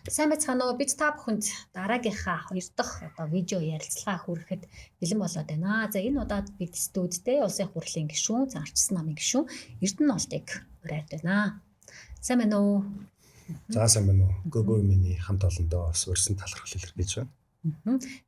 Сайн байцгаана уу? Бид та бүхэнд дараагийнхаа хоёр дахь одоо видео ярилцлага хүргэхэд бэлэн болоод байна. За, энэ удаад бид студидтэй Улсын хурлын гишүүн, Ардчилсан намын гишүүн Эрдэнэ-Олдыг урайд байна. Сайн байна уу? За, сайн байна уу? Гөгөө миний хамт олондоо бас урьсан талархал илэрхийлж байна.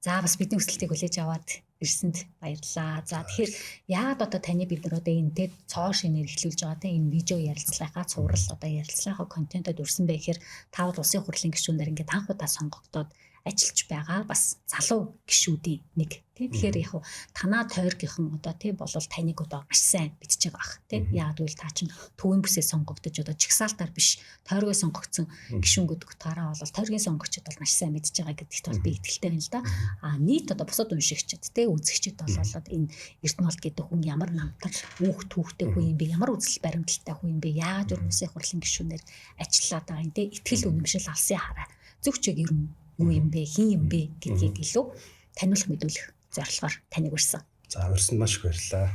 За, бас бидний хүсэлтийг хүлээж аваад ирсэнд баярлалаа. За, тэгэхээр яагаад одоо таны бид нар одоо энэ тэ цоо шинээр эхлүүлж байгаа те энэ видео ярилцлагынхаа цуврал одоо ярилцлагынхаа контентод үрсэн бэ гэхээр та бол Улсын хурлын гишүүнээр ингээд анх удаа сонгогдоод ажиллаж байгаа бас залуу гишүүдийн нэг тий. Тэгэхээр яг танаа тойргийнхан одоо тий болол таныг одоо маш сайн мэдж байгаа бах тий. Яагаад гэвэл та чинь төвийн бүсээ сонгогдож, одоо жагсаалтаар биш, тойргоо сонгогдсон гишүүн гэдэг утгаараа бол тойргийн сонгогчид бол маш сайн мэдж байгаа гэдэгт бол би итгэлтэй байна л да. А нийт одоо бусад уншигчид тий, үзэгчид бол энэ Эрдэнэ-Олд гэдэг хүн ямар намтар үүх түүхтэй хүн юм бэ, ямар үзэл баримталтай хүн юм бэ, яагаад ер нь Улсын хурлын гишүүнээр ажиллаад байгаа юм те, итгэл үнэмшил, алсын хараа, зөв чиг ер нь юу юм бэ, хин юм бэ гэдгийг илүү таниулах, мэдүүлэх зорилгоор таныг урьсан. За, урьсанд маш их баярлалаа.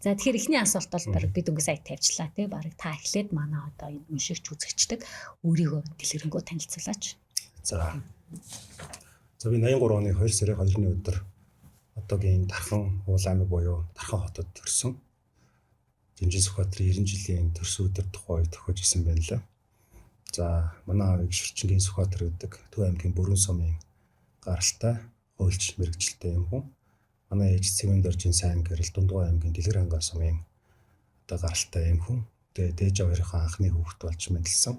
За, тэгэхээр эхний асуулт бол бараг бид өнгө сая тавьчлаа тий. Бараг та эхлээд манай одоо энэ уншигч үзэгчдэг өөрийгөө дэлгэрэнгүй танилцуулаач. За. За, би 83 оны 2 сарын 2-ны өдөр одоогийн Дархан уул аймаг буюу Дархан хотод төрсөн. Жинжин Сүхбаатарын 90 жилийн төрсөн өдөр тухай тохиож исэн байна лээ. За, манай аавыг Шүрчингийн Сүхбаатар гэдэг Төв аймгийн Бүрэн сумын гаралтай хуульч мэргэжилтэй юм хүн. Манай ээж Цэвэн доржийн сайн гэрэл Дундгуй аймгийн Дэлгэр хангай сумын одоо гаралтай юм хүн. Тэгээ дээж хоёрынхоо анхны хүүхэд болж мэндэлсэн.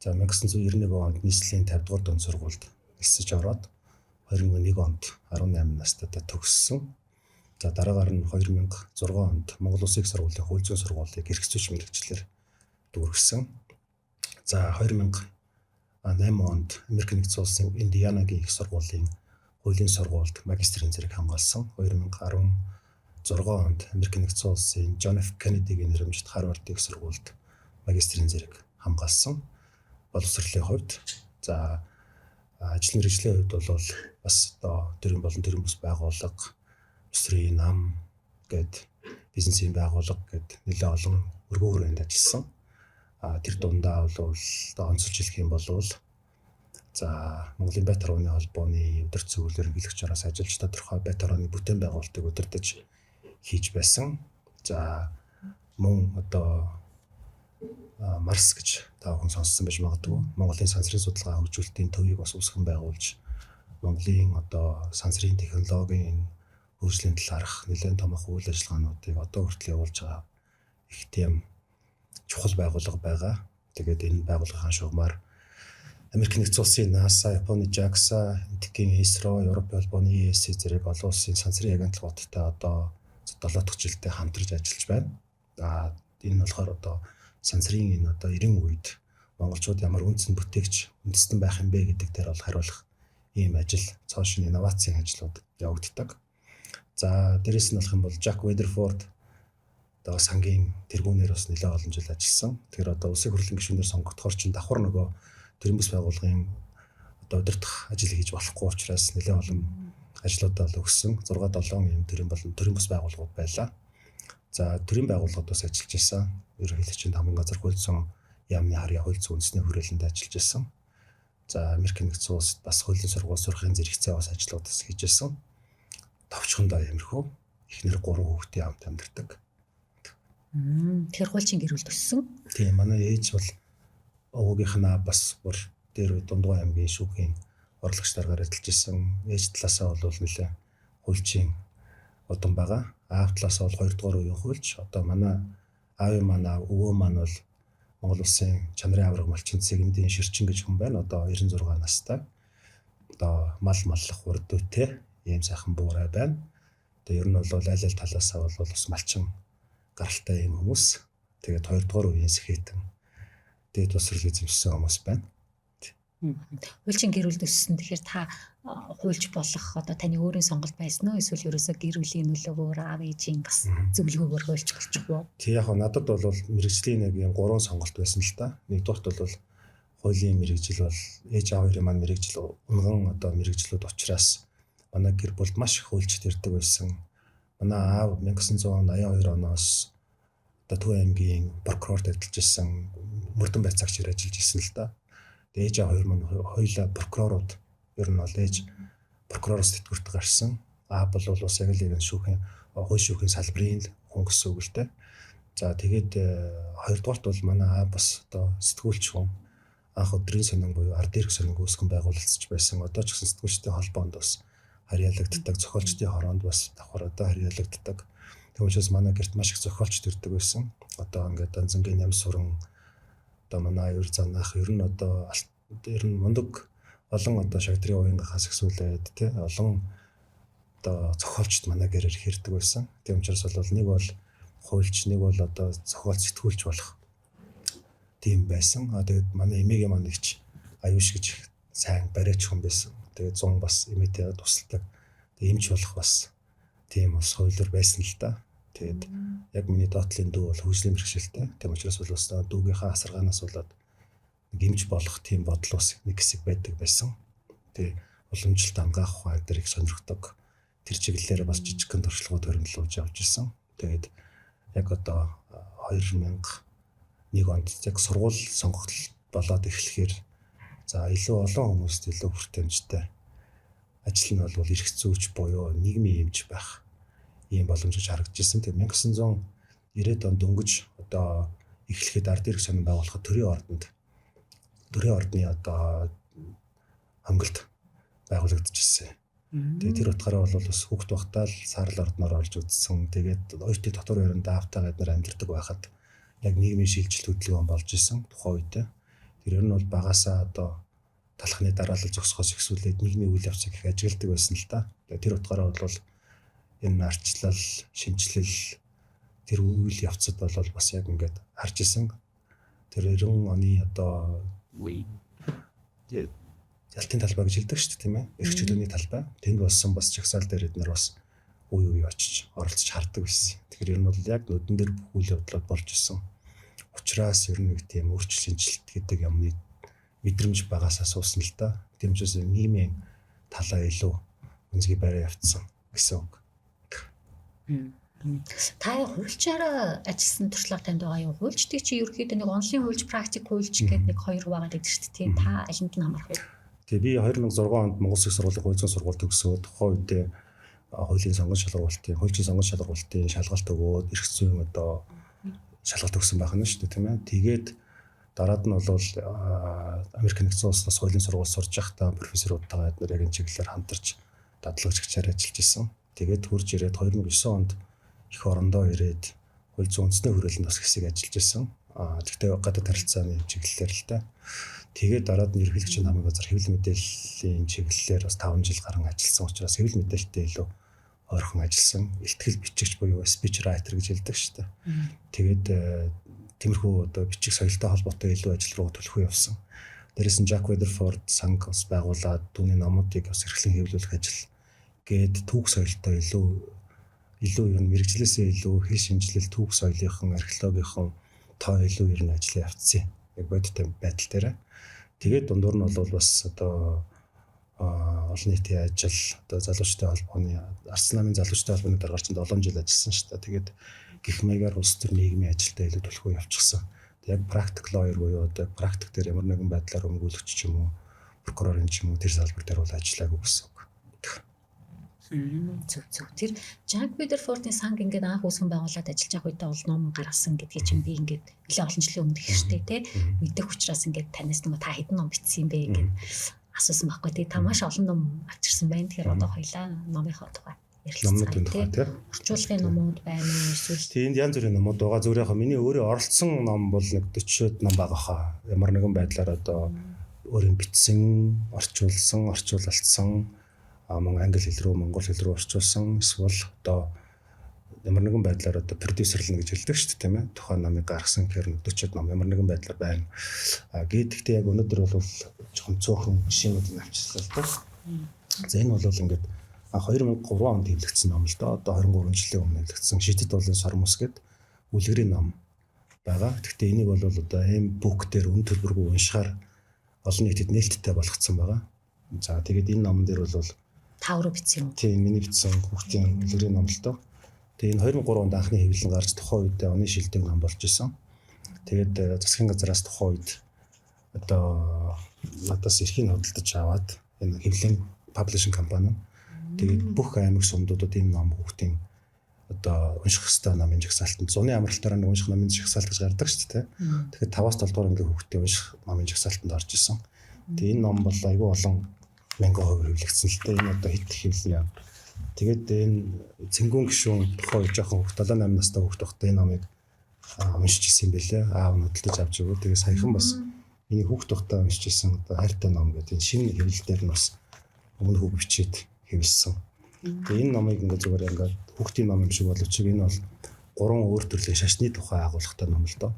За, 1991 онд нийслэлийн 50 дугаар дунд сургуульд элсэж ороод 2001 онд 18 настайдаа төгссөн. За, дараагаар нь 2006 онд Монгол Улсын их сургуулийн хууль зүйн сургуулийг эрх зүйч мэргэжлээр дүүргэсэн. За, 2008 онд Америк нэгдсэн улсын Индианагийн их сургуулийн хуулийн сургуульд магистрийн зэрэг хамгаалсан. 2016 онд Америк нэгдсэн улсын Джон Ф. Кеннедигийн нэрэмжит Харвард их сургуульд магистрийн зэрэг хамгаалсан. Боловсролын хувьд, за, ажил мэргэжлийн хувьд бол бас одоо төрийн болон төрийн бус байгууллага, өсрийн нам гээд бизнесийн байгууллага гээд нэлээд олон өргөн хүрээнд ажилласан. А тэр дундаа бол одоо онцолж хэлэх юм бол, за, Монголын байт хорвооны холбооны өдөрт зөвлөлөөр ерөнхийлөгч араас ажиллаж тодорхой байт хорвооны бүтээн байгуулалтыг удирдах хийж байсан. За, мөн одоо Марс гэж та бүхэн сонссон байж магадгүй. Монголын сансрын судалгаа хөгжүүлэлтийн төвийг бас үүсгэн байгуулж, Монголын одоо сансрын технологийн хөгжлийн талаарх нэлээд томох үйл ажиллагаануудыг одоо хүртэл явуулж байгаа их тийм чухал байгууллага байгаа. Тэгээд энэ байгууллагын шугамар Америк нэгдсэн улсын NASA, Японы JAXA, Энэтхэгийн ISRO, Европын холбооны ESC зэрэг олон улсын сансрын агентлагуудтай одоо 7 дахь жилдээ хамтарч ажиллаж байна. А энэ нь болохоор одоо сансрын энэ одоо 90 үед монголчууд ямар үндэсний бүтээгч, үндэстэн байх юм бэ гэдэг дээр бол хариулах ийм ажил, цоо шинэ инновацийн ажлууд явагддаг. За, дээрэс нь болох юм бол Jack Weatherford одоо сангийн тэргүүнээр бас нэлээд олон жил ажилласан. Тэгэхээр одоо улсын хурлын гишүүнээр сонгогдохоор чинь давхар нөгөө төрийн бүс байгууллагын одоо удирдах ажил хийж болохгүй учраас нэлээд олон ажлуудаа л өгсөн. 6 7 юм төрийн болон төрийн бүс байгууллагууд байлаа. За, төрийн байгууллагууд бас ажиллаж байсан. Ерөнхийлөгчийн тамган газар, хууль зүйн яамны харьяа, хууль зүйн үндэсний хүрээлэнд ажиллаж байсан. За, Америк нэгдсэн улсад бас хуулийн сургууль сурахын зэрэгцээ бас ажлууд бас хийж байсан. Товчхондоо ямархуу эхнэр, 3 хүүхдийн хамт амьдардаг. Тэгэхээр хуульчин гэр бүл төссөн. Тийм, манай ээж бол овгийнх нь бас бүр дээр үе Дундгуй аймгийн шүүхийн орлогч даргаар ажиллаж исэн. Ээж талаасаа бол нэлээ хуульчийн удам байгаа. Аав талаасаа бол 2 дугаар үеийн хуульч. Одоо манай аавын маань аав, өвөө маань бол Монгол улсын чанарын авраг малчин Цэгэмдийн Ширчин гэж хүн байна. Одоо 96 настай. Одоо мал маллах урд дүүтэй ийм сайхан буурай байна. Тэгээ ер нь бол аль аль талаасаа бол бас малчин гаралтай юм хүмүүс. Тэгээд 2 дугаар үеийн сэхэтэн дээд боловсрол эзэмшсэн хүмүүс байна. Хуульчин гэр бүлд өссөн. Тэгэхээр та хуульч болох одоо таны өөрийн сонголт байсан уу? Эсвэл ерөөсөө гэр бүлийн нөлөөгөөр, аав ээжийн бас зөвлөгөөгөөр хуульч болчих уу? Тий, яг надад бол мэргэжлийн нэг юм гурван сонголт байсан л та. Нэгдүгээрт бол хуулийн мэргэжил бол ээж аав хоёрын маань мэргэжил унган одоо мэргэжлүүд учраас манай гэр бүлд маш их хуульчид ирдэг байсан. Манай аав 1982 оноос одоо Төв аймгийн прокурорт ажиллаж исэн, мөрдөн байцаагчаар ажиллаж исэн л да. Тэгээд ээж аав хоёр маань хоёулаа прокурорууд, ер нь бол ээж прокуророос тэтгэврт гарсан. Аав бол бас яг л энэ шүүхийн, хууль шүүхийн салбарын хүн гэсэн үг л дээ. За тэгээд хоёрдугаарт бол манай аав бас одоо сэтгүүлч хүн. Анх өдрийн сонин буюу ард ирэх сонин үүсгэн байгуулагдсаж байсан. Одоо ч гэсэн сэтгүүлчдийн холбоонд бас харьяалагддаг, зохиолчдын хороонд бас давхар одоо харьяалагддаг. Тэгм учраас манай гэрт маш их зохиолч төрдөг байсан. Одоо ингээд Данзангийн ням суран, одоо манай аюур занаах, ер нь одоо ер нь мундаг олон одоо шагдрын уянгахаас ихсүүлээд тий олон одоо зохиолчд манай гэрээр хэрдэг байсан. Тийм учраас бол нэг бол хуульч, нэг бол одоо зохиолч, сэтгүүлч болох тийм байсан. А тэгээд манай эмээгийн маань ихч аюуш гэж сайн бариач хүн байсан. Тэгээд 100 бас эмээтэй тусалдаг. Тэгээд эмч болох бас тийм бас хувилбар байсан л да. Тэгээд яг миний доотлын дүү бол хөгжлийн бэрхшээлтэй. Тийм учраас бол бас дүүгийнхаа асаргаанаас болоод нэг эмч болох тийм бодол бас нэг хэсэг байдаг байсан. Тэгээ уламжлалт ангаах ухаан дээр их сонирхдог. Тэр чиглэлээр бас жижигхэн туршлагууд хөрөнгөлүүлж явж исэн. Тэгээд яг одоо 2001 онд яг сургууль сонголт болоод эхлэхээр за илүү олон хүмүүст илүү хүртээмжтэй ажил нь бол эрх зүйч буюу нийгмийн эмч байх ийм боломж гэж харагдаж ирсэн. Тэгээд 1990-ад онд дөнгөж одоо эхлэхэд ард ирэх сонин байгуулахад төрийн ордны одоо хонголт байгуулагдчихсэн. Тэгээд тэр утгаараа бол бас хүүхд байхдаа л саарл ордноор орж үзсэн. Тэгээд оюутны дотор байранд аавтайгаа эднэр амьдардаг байхад яг нийгмийн шилжилт хөдөлгөөн болж исэн тухайн үед. Тэр ер нь бол багасаа одоо талхны дараалал зогсохоос ихсүүлээд нийгмийн үйл явцыг их ажигладаг байсан л та. Тэгээд тэр утгаараа бол энэ арчлал, шинжилэл тэр үйл явцад бол бас яг ингээд харж исэн. Тэр 90 оны одоо ялтын талбай гэж хэлдэг шүү дээ, тийм ээ. Эрх чөлөөний талбай. Тэнд болсон бас жагсаал дээр эднэр бас үе үе очиж оролцож хардаг байсан. Тэгэхээр ер нь бол яг нүдэн дээр бүх үйл явдлууд болж исэн. Учираас ер нь нэг тийм өөрчлөлт шинжилэлт гэдэг юмны мэдрэмж багаас асуусан л да. Тийм учраас нийгмийн талаа илүү үнзгий бариа явцсан гэсэн үг. Та хуульчаараа ажилласан туршлага танд байгаа юу? Хуульчдыг чи ерөнхийдөө нэг онлайн хуульч, практик хуульч гэдэг нэг хоёр хуваагаад байдаг шүү дээ. Та алинд нь хамрах вэ? Тэгээ би 2006 онд Монгол Улсын сургуулийн хууль зүйн сургууль төгсөөд тухайн үедээ хуулийн сонгон шалгаруулалтын, хуульчийн сонгон шалгаруулалтын шалгалт өгөөд эрх зүйн одоо шалгалт өгсөн байх нь шүү дээ, тийм ээ. Тэгээд дараад нь бол Америк нэгдсэн улсаас хуулийн сургууль сурж байхдаа профессорудтайгаа эднэр яг энэ чиглэлээр хамтарч дадлагч гчаар ажиллаж исэн. Тэгээд хурж ирээд 2009 онд их орондоо ирээд хууль зүйн үндэсний хүрээлэнд бас хэсэг ажиллаж исэн. Тэгтээ гадаад харилцааны чиглэлээр л та. Тэгээд дараад нь ерөнхийлөгчийн намын газар хэвлэл мэдээллийн чиглэлээр бас 5 жил гарan ажилласан учраас хэвлэл мэдээлэлтэй илүү ойрхон ажилласан. Илтгэл бичигч буюу speech writer гэж хэлдэг шүү дээ. Тэгээд тиймэрхүү одоо бичих соёлтой холбоотой илүү ажил руу төлөхөө явсан. Дээрээс нь Jack Weatherford санг бас байгуулад түүний номуудыг бас эрхлэн хэвлүүлэх ажил гээд түүх соёлтой илүү илүү ер нь мэрэгжлээсээ илүү хэл шинжилэл, түүх соёлынхан, археологийнхан тоо илүү ер нь ажиллаа явцсан. Яг бодит байдал дээр. Тэгээд дундуур нь бол бас одоо олон нийтийн ажил, одоо залуучтай холбооны, Арслан намын залуучтай холбооны даргаар чинь 7 жил ажилласан шүү дээ. Тэгээд гих маягаар улс төр нийгмийн ажилдаа илүү төлхөө явчихсан. Яг практик lawyer буюу одоо практик дээр ямар нэгэн байдлаар өмгөөлөгч ч юм уу, прокурорын ч юм уу тэр салбар дээр бол ажиллаагүй гэсэн үг. Зөв зөв. Тэр Jack Weatherford-ийн санг ингээд анх үүсгэн байгуулад ажиллаж байгаа үедээ бол ном гаргасан гэдгийг чинь би ингээд нэлээд олон жилийн өмнө хэрэгтэй те мэдэх учраас ингээд танаас нөгөө та хэдэн ном бичсэн юм бэ гэд асуусан байхгүй. Тэгээ та маш олон ном авчирсан байна. Тэгэхээр одоо хоёлаа номынхоо тухай ярилцгаая тий. Орчуулгын номууд байна уу эсвэл Тийм, энд янз бүрийн номууд байгаа. Зүгээр яг миний өөрөө оролцсон ном бол нэг 40-од ном байгаа хаа. Ямар нэгэн байдлаар одоо өөрийн бичсэн, орчуулсан, орчуулалтсан, мөн англи хэл рүү, монгол хэл рүү орчуулсан, эсвэл одоо ямар нэгэн байдлаар одоо продюсерлнэ гэж хэлдэг шүү дээ, тийм ээ. Тухайн номыг гаргасан гэхээр 40-од ном ямар нэгэн байдлаар байна. А гэхдээ яг өнөөдөр бол жоохон цөөхөн жишээнүүдийг авчирсан л доо. За энэ бол ингээд 2003 онд хэвлэгдсэн ном л доо. Одоо 23 жилийн өмнө хэвлэгдсэн Шидэт уулын сормос гэд үлгэрийн ном байгаа. Гэхдээ энийг бол одоо M-book дээр үн төлбөргүй уншихаар олон нийтэд нээлттэй болгоцсон байгаа. За тэгээд энэ номон дээр бол та өөрөө бичсэн юм уу? Тийм, миний бичсэн хүүхдийн үлгэрийн ном л доо. Тэгээ энэ 2003 онд анхны хэвлэл гарч тухайн үед оны шилдэг ном болж исэн. Тэгээд засгийн газараас тухайн үед одоо надаас эрхийг худалдаж аваад энэ хэвлэлийн publishing компани. Тэгээд бүх аймаг сумдуудад энэ ном хүүхдийн одоо унших ёстой номын жагсаалтанд зуны амралтаараа нэг унших номын жагсаалт гэж гардаг шүү дээ. Тэгэхээр 5-аас 7 дугаар ангийн хүүхдийн унших номын жагсаалтанд орж исэн. Тэгээ энэ ном бол айгүй олон мянган хувь хэвлэгдсэн л дээ. Энэ одоо хэд хэвлэл юм. Тэгээд энэ цэнгүүн гишүүн тухайн үед жоохон хүүхд 7 8 настай хүүхд байхдаа энэ номыг уншиж исэн юм бэлээ. Аав нь худалдаж авч өгөө. Тэгээ саяхан бас миний хүүхд байхдаа уншиж исэн одоо хайртай ном гэдэг энэ шинэ хэвлэл дээр нь бас өмнө хүүг бичээд хэвлсэн. Тэгээ энэ номыг ингээд зүгээр ингээд хүүхдийн ном юм шиг боловч энэ бол гурван өөр төрлийн шашны тухай агуулгатай ном л доо.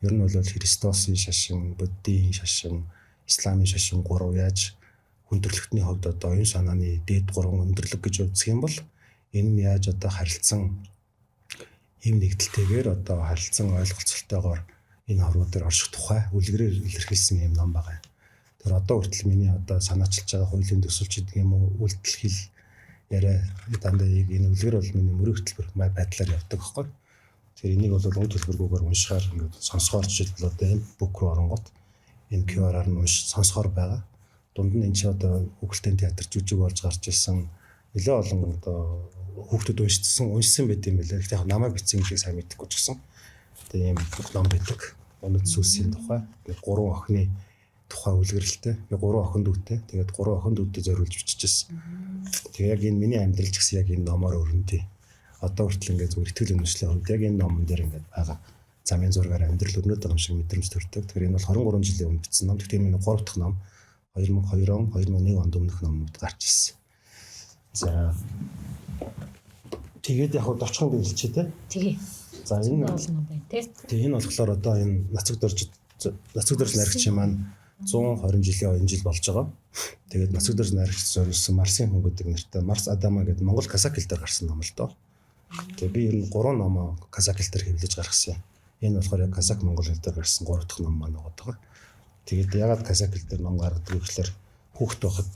Ер нь бол Христосын шашин, Буддийн шашин, Исламын шашин гурав яаж хүн төрөлхтний хувьд одоо оюун санааны дээд гурван өндөрлөг гэж үзэх юм бол энэ нь яаж одоо харилцан ийм нэгдэлтэйгээр одоо харилцан ойлголцолтойгоор энэ хорвоо дээр орших тухай үлгэрээр илэрхийлсэн юм ном байгаа юм. Тэр одоо хүртэл миний одоо санаачилж байгаа хуулийн төсөлч гэдэг юм уу, үйлдэл хэл яриа дандаа яг энэ үлгэр бол миний мөрийн хөтөлбөр байдлаар явдаг байхгүй. Тэгэхээр энийг бол үн төлбөргүйгээр уншихаар ингээд сонсохоор жишээлбэл одоо энэ бүх рүү оронгот энэ QR-аар нь унш сонсохоор байгаа. Дунд нь энэ чи одоо хүүхэлдэйн театр жүжиг болж гарч ирсэн нэлээд олон одоо хүүхдүүд уншсан байт юм билээ. Гэхдээ яг намайг бичсэн гэдгийг сайн мэдэхгүй ч гэсэн. Тэгээ ийм ном байдаг. Өнөд сүсийн тухай гурван охины тухай үлгэрэлтэй. Би гурван охин дүүтэй. Тэгээд гурван охин дүүдэд зориулж биччихсэн. Тэгээ яг энэ миний амьдрал ч гэсэн яг энэ номоор өрнөдөө. Одоо хүртэл ингээд зүгээр итгэл үнэмшлийн хувьд яг энэ номон дээр ингээд байгаа замын зургаар амьдрал өрнөд байгаа юм шиг мэдрэмж төрдөг. Тэгэхээр энэ бол 23 жилийн өмнө бичсэн ном. Тэгэхээр миний 3 дахь ном 2002 он, 2001 онд өмнөх номууд гарч ирсэн. За тэгээд яг дочхон би хэлчихье те. Тэгээ. За энэ ном байна те. Тэгээ энэ болохоор одоо энэ нацаг дорж наригч маань 120 жилийн оюун жил болж байгаа. Тэгээд нацаг дорж наригч зориулсан Марсын хүн гэдэг нэртэй Марс Адама гэдэг Монгол казак хэл дээр гарсан ном л доо. Тэгээ би ер нь 3 номоо казак хэл дээр хэвлэж гаргасан юм. Энэ болохоор яг казак монгол хэл дээр гарсан 3 дахь ном маань байгаа. Тэгээд ягаад казак хэл дээр ном гаргадаг вэ гэхээр хүүхэд байхад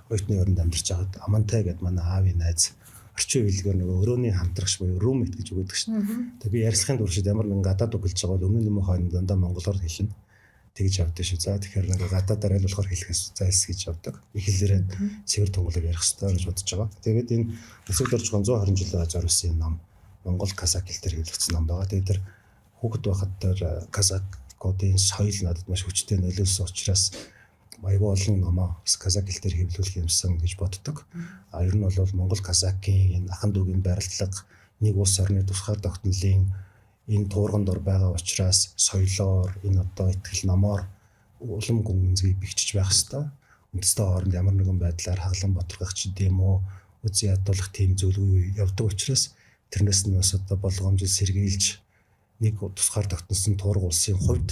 оюутны оронд амьдарч байхад Амантай гэдэг манай аавын найз орчин үеийн нөгөө өрөөний хамтрагч буюу roommate гэж өгöd шин. Тэгээ би ярилцлагын туршид ямар нэгэн гадаад үг хэлж байгаа бол өмнө нь хойно дандаа монголоор хэлнэ. Тэгж явдаг шүү. За тэгэхээр нэг гадаадаар аль болохоор хэлэхээс зайлс гэж явдаг. Их хэлээрээ цэвэр тунгалаг ярих хэрэгтэй гэж бодож байгаа. Тэгээд энэ Нацаг доржгон 120 жилийн зориулсан энэ ном Монгол казак хэл дээр хэвлэгдсэн ном байгаа. Тэгээд тэр хүүхэд байхад тэр казакуудын соёл надад маш хүчтэй нөлөөлсөн учраас айгүй олон номоо бас казак хэл дээр хэвлүүлэх юмсан гэж боддог. А ер нь бол Монгол казакийн энэ ахан дүүгийн барилдлага нэг улс орны тусгаар тогтнолын энэ туурган дор байгаа учраас соёлоор энэ одоо итгэл номоор улам гүнзгий бэхжиж байх ёстой. Үндэстэн хооронд ямар нэгэн байдлаар хаглан ботгох ч гэдэм үү үзэн ядуулах тийм зүйлгүй явдаг учраас тэрнээс нь бас одоо болгоомжил сэргийлж нэг тусгаар тогтносон туурга улсын хувьд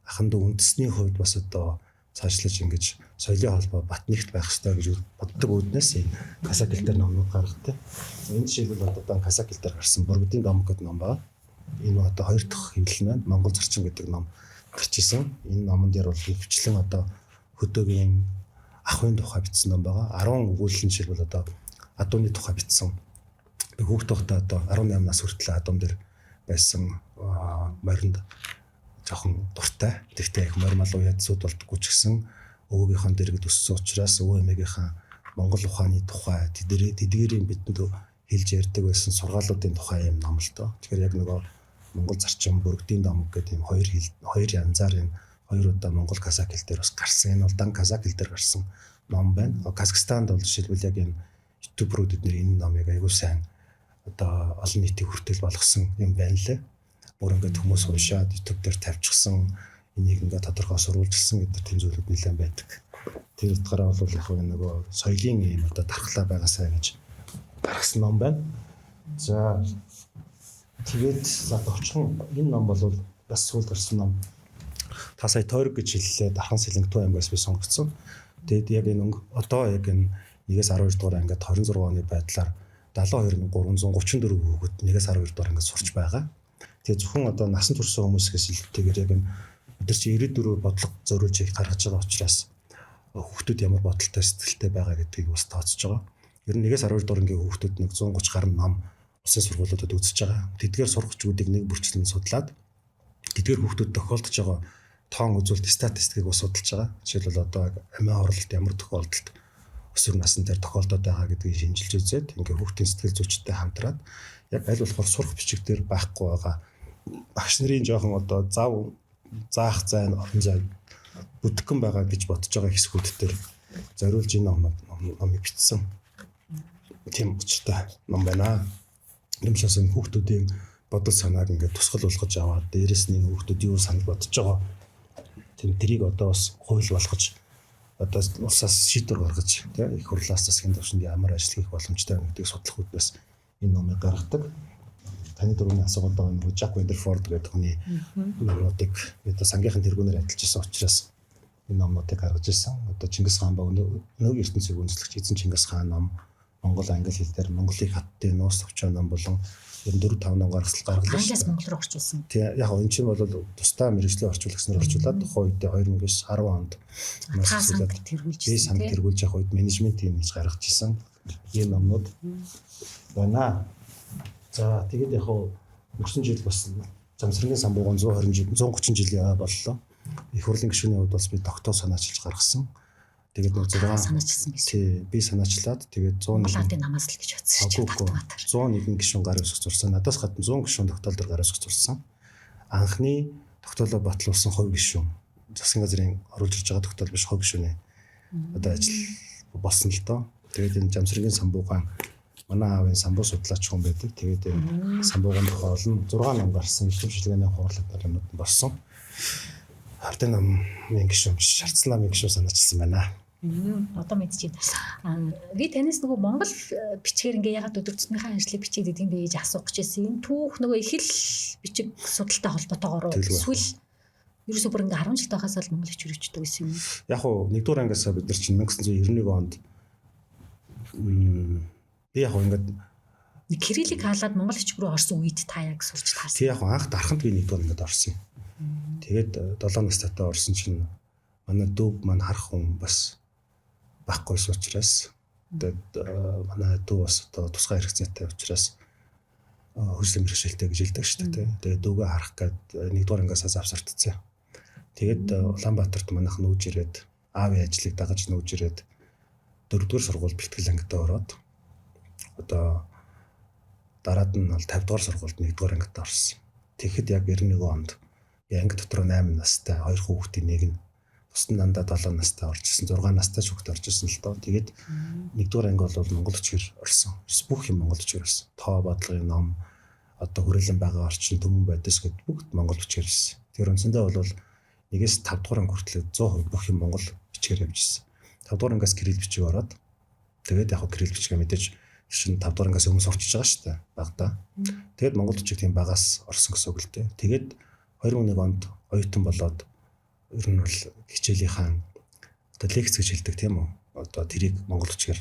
ахан дүү үндэсний хувьд бас одоо цаашлаж ингэж соёлын холбоо бат нэгт байх ёстой гэж боддог үүднээс энэ казак хэл дээр номнууд гаргадаг. Энэ жишээлбэл одоо казак хэл дээр гарсан Бургудын дом гэдэг ном байна. Энэ одоо хоёр дахь хэвлэл нь байна. Монгол зарчим гэдэг ном гарч исэн. Энэ номон дээр бол хвчлэн одоо хөдөөгийн ахуйн тухай бичсэн ном байгаа. 10 өгүүлэл нь жишээлбэл одоо адууны тухай бичсэн. Би хүүхд байхдаа одоо 18 нас хүртэл адуун дээр байсан моринд жоохон дуртай. Тэгтээ их морь мал уяад сүд болдгоо ч гэсэн өвөөгийнхөө дэргэд өссөн учраас өвөө эмээгийнхаа Монгол ухааны тухай тэдгэрийн бидэнд хэлж ярьдаг байсан сургаалуудын тухай юм ном л доо. Тэгэхээр яг нөгөө Монгол зарчим бүрэгдийн ном гэдэг юм хоёр хэл хоёр янзаар энэ хоёр удаа Монгол казак хэл дээр бас гарсан. Энэ бол дан казак хэл дээр гарсан ном байна. Казахстанд бол жишээлбэл яг энэ ютуберүүд эднэр энэ номыг айгуу сайн одоо олон нийтийн хүртэл болгосон юм байна лээ. Бүр ингээд хүмүүс уншаад YouTube дээр тавьчихсан, энийг ингээд тодорхой сурвалжилсан гэдэг тийм зүйлүүд нэлээд байдаг. Тэр утгаараа бол яг нөгөө соёлын юм одоо дархлаа байгаасаа гэж гаргасан ном байна. За тэгээд за товчхон энэ ном бол бас сүүлд гарсан ном. Та сая тойрог гэж хэллээ. Дархан Сэлэнг Түү аймгаас би сонгогдсон. Тэгээд яг энэ одоо яг энэ 1-ээс 12 дугаар ангид 26 оны байдлаар 72334 хүүхэд 1-ээс 12 дугаар ангид сурч байгаа. Тэгээ зөвхөн одоо насан турш хүмүүсээс илүүтэйгээр яг энэ бид нар чи 94 бодлого зориулж гаргаж байгаа учраас хүүхдүүд ямар бодолтой сэтгэлтэй байгаа гэдгийг бас тооцож байгаа. Ер нь 1-ээс 12 дугаар ангийн хүүхдүүд нэг 130 гаруй ном улсын сургуулиудад үзэж байгаа. Тэдгээр сургагчдыг нэг бүрчлэн судлаад тэдгээр хүүхдүүд тохиолдож байгаа тоон үзүүлэлт статистикийг бас судалж байгаа. Жишээлбэл одоо амиа хорлолт ямар тохиолдолд өсвөр насн дээр тохиолдоод байгаа гэдгийг шинжилж үзээд ингээ хүүхдийн сэтгэл зүйчтэй хамтраад яг аль болохоор сурах бичиг дээр байхгүй байгаа багш нарын жоохон одоо зав заах зайн орон зай бүтгэн байгаа гэж бодож байгаа хэсгүүд дээр зориулж энэ номыг бичсэн. Тийм учиртай ном байна. Нэмшээс энэ хүүхдүүдийн бодол санааг ингээд тусгал болгож аваад дээрэс нь энэ хүүхдүүд юу санал бодож байгаа тийм тэрийг одоо бас хууль болгож одоо улсаас шийдвэр гаргаж тийм их хурлаас засгийн түвшинд ямар ажил хийх боломжтой гэдгийг судлах үүднээс энэ номыг гаргадаг. Таны дөрөвний асуугаад байгаа нөгөө Жак Вандерфорд гэдэг хүний номнуудыг одоо сангийнхан тэргүүнээр ажиллаж байсан учраас энэ номнуудыг гаргаж ирсэн. Одоо Чингис хаан ба өнөөгийн ертөнцийг үндэслэгч эзэн Чингис хаан ном Монгол англи хэл дээр Монголын хаттын нуус товчоо ном болон 4 5 ном гаргалаа. Англиас монгол руу орчуулсан. Тийм яг энэ чинь бол тусдаа мэргэжлийн орчуулагчнаар орчуулад тухайн үед 2010 онд тэргүүлж би санал тэргүүлж явах үед менежментийн гэж гаргаж ирсэн ийм номнууд байна. За тэгээд яг өнгөрсөн жил бас Замсрангийн самбууган 120 жил 130 жилийн боллоо. Их хурлын гишүүний хувьд бас би тогтоо санаачилж гаргасан. Тэгээд нэг 6 санаачилсан гэсэн. Тий, би санаачлаад тэгээд 101 Монгол намаас л гэж бодсон чинь 101 гишүүн гар үсгэж зурсан. Надаас гадна 100 гишүүн тогтоол дээр гар үсгэж зурсан. Анхны тогтоолоо батлуулсан хувь гишүүн. Засгийн газрын оруулж ирж байгаа тогтоол биш хувь гишүүний одоо ажил болсон л доо. Тэгээд энэ Жамсргийн самбуугаан манай аавын самбуу судлаач хүн байдаг. Тэгээд энэ самбуугаан тухай олон 6 ном гарсан. Эрдэм шилгээний хуурлаар юмнууд нь болсон. Хардын намын гишүүн, Шарцсан намын гишүүн санаачилсан байна. Одоо мэдчихэв. Би танаас нөгөө Монгол бичгээр ингээ ягаад өдөр тутмынхаа ажлыг бичээд идэв юм бэ гэж асуух гэж байсан. Энэ түүх нөгөө их л бичиг судалтай холбоотойгоор эсвэл ерөөсөө бүр ингээ 10 жил байхаас л монгол бичгээр бичдэг байсан юм. Яг уу нэгдүгээр ангиасаа бид нар чинь 1991 онд би яг уу ингээд кириллик хаалаад монгол бичиг рүү орсон үед та яг сурч таарсан. Тий яг анх дарханд би нэгдүгээр ангид орсон юм. Тэгээд 7 настайтай орсон чинь манай дүү маань харах хүн бас байхгүйс учраас тэгээд манай дүү бас одоо тусгай хэрэгцээтэй учраас хөгжлийн бэрхшээлтэй гэж хэлдэг шүү дээ. Тэгээд дүүгээ харах гээд нэгдүгээр ангиасаа завсардсан. Тэгээд Улаанбаатарт манайх нүүж ирээд аавын ажлыг дагаж нүүж ирээд дөрөвдүгээр сургууль бэлтгэл ангидаа ороод одоо дараад нь бол 5 дугаар сургуульд нэгдүгээр ангидаа орсон. Тэгэхэд яг 91 онд анги дотор 8 настай хоёр хүүхдийн нэг нь бус нь дандаа 7 настай орж ирсэн, 6 настай ч хүүхд орж ирсэн л доо. Тэгээд нэгдүгээр анги бол монгол бичгээр орсон. Бүх юм монгол бичгээр орсон. Тоо бодлогын ном, одоо хүрээлэн байгаа орчин, төмөн бодис гэд бүгд монгол бичгээр ирсэн. Тэр үндсэндээ бол нэгээс 5 дугаар анги хүртэл 100% бүх юм монгол бичгээр явж ирсэн. 5 дугаар ангиас кирилл бичиг ороод тэгээд яг кирилл бичгээ мэдээж чинь 5 дугаар ангиас өмнө сурчиж байгаа шүү дээ багадаа. Тэгээд монгол бичиг тийм багаас орсон гэсэн үг л дээ. Тэгээд 2001 онд оюутан болоод ер нь бол хичээлийнхаа одоо лекц гэж хэлдэг тийм үү? Одоо тэрийг монгол бичгээр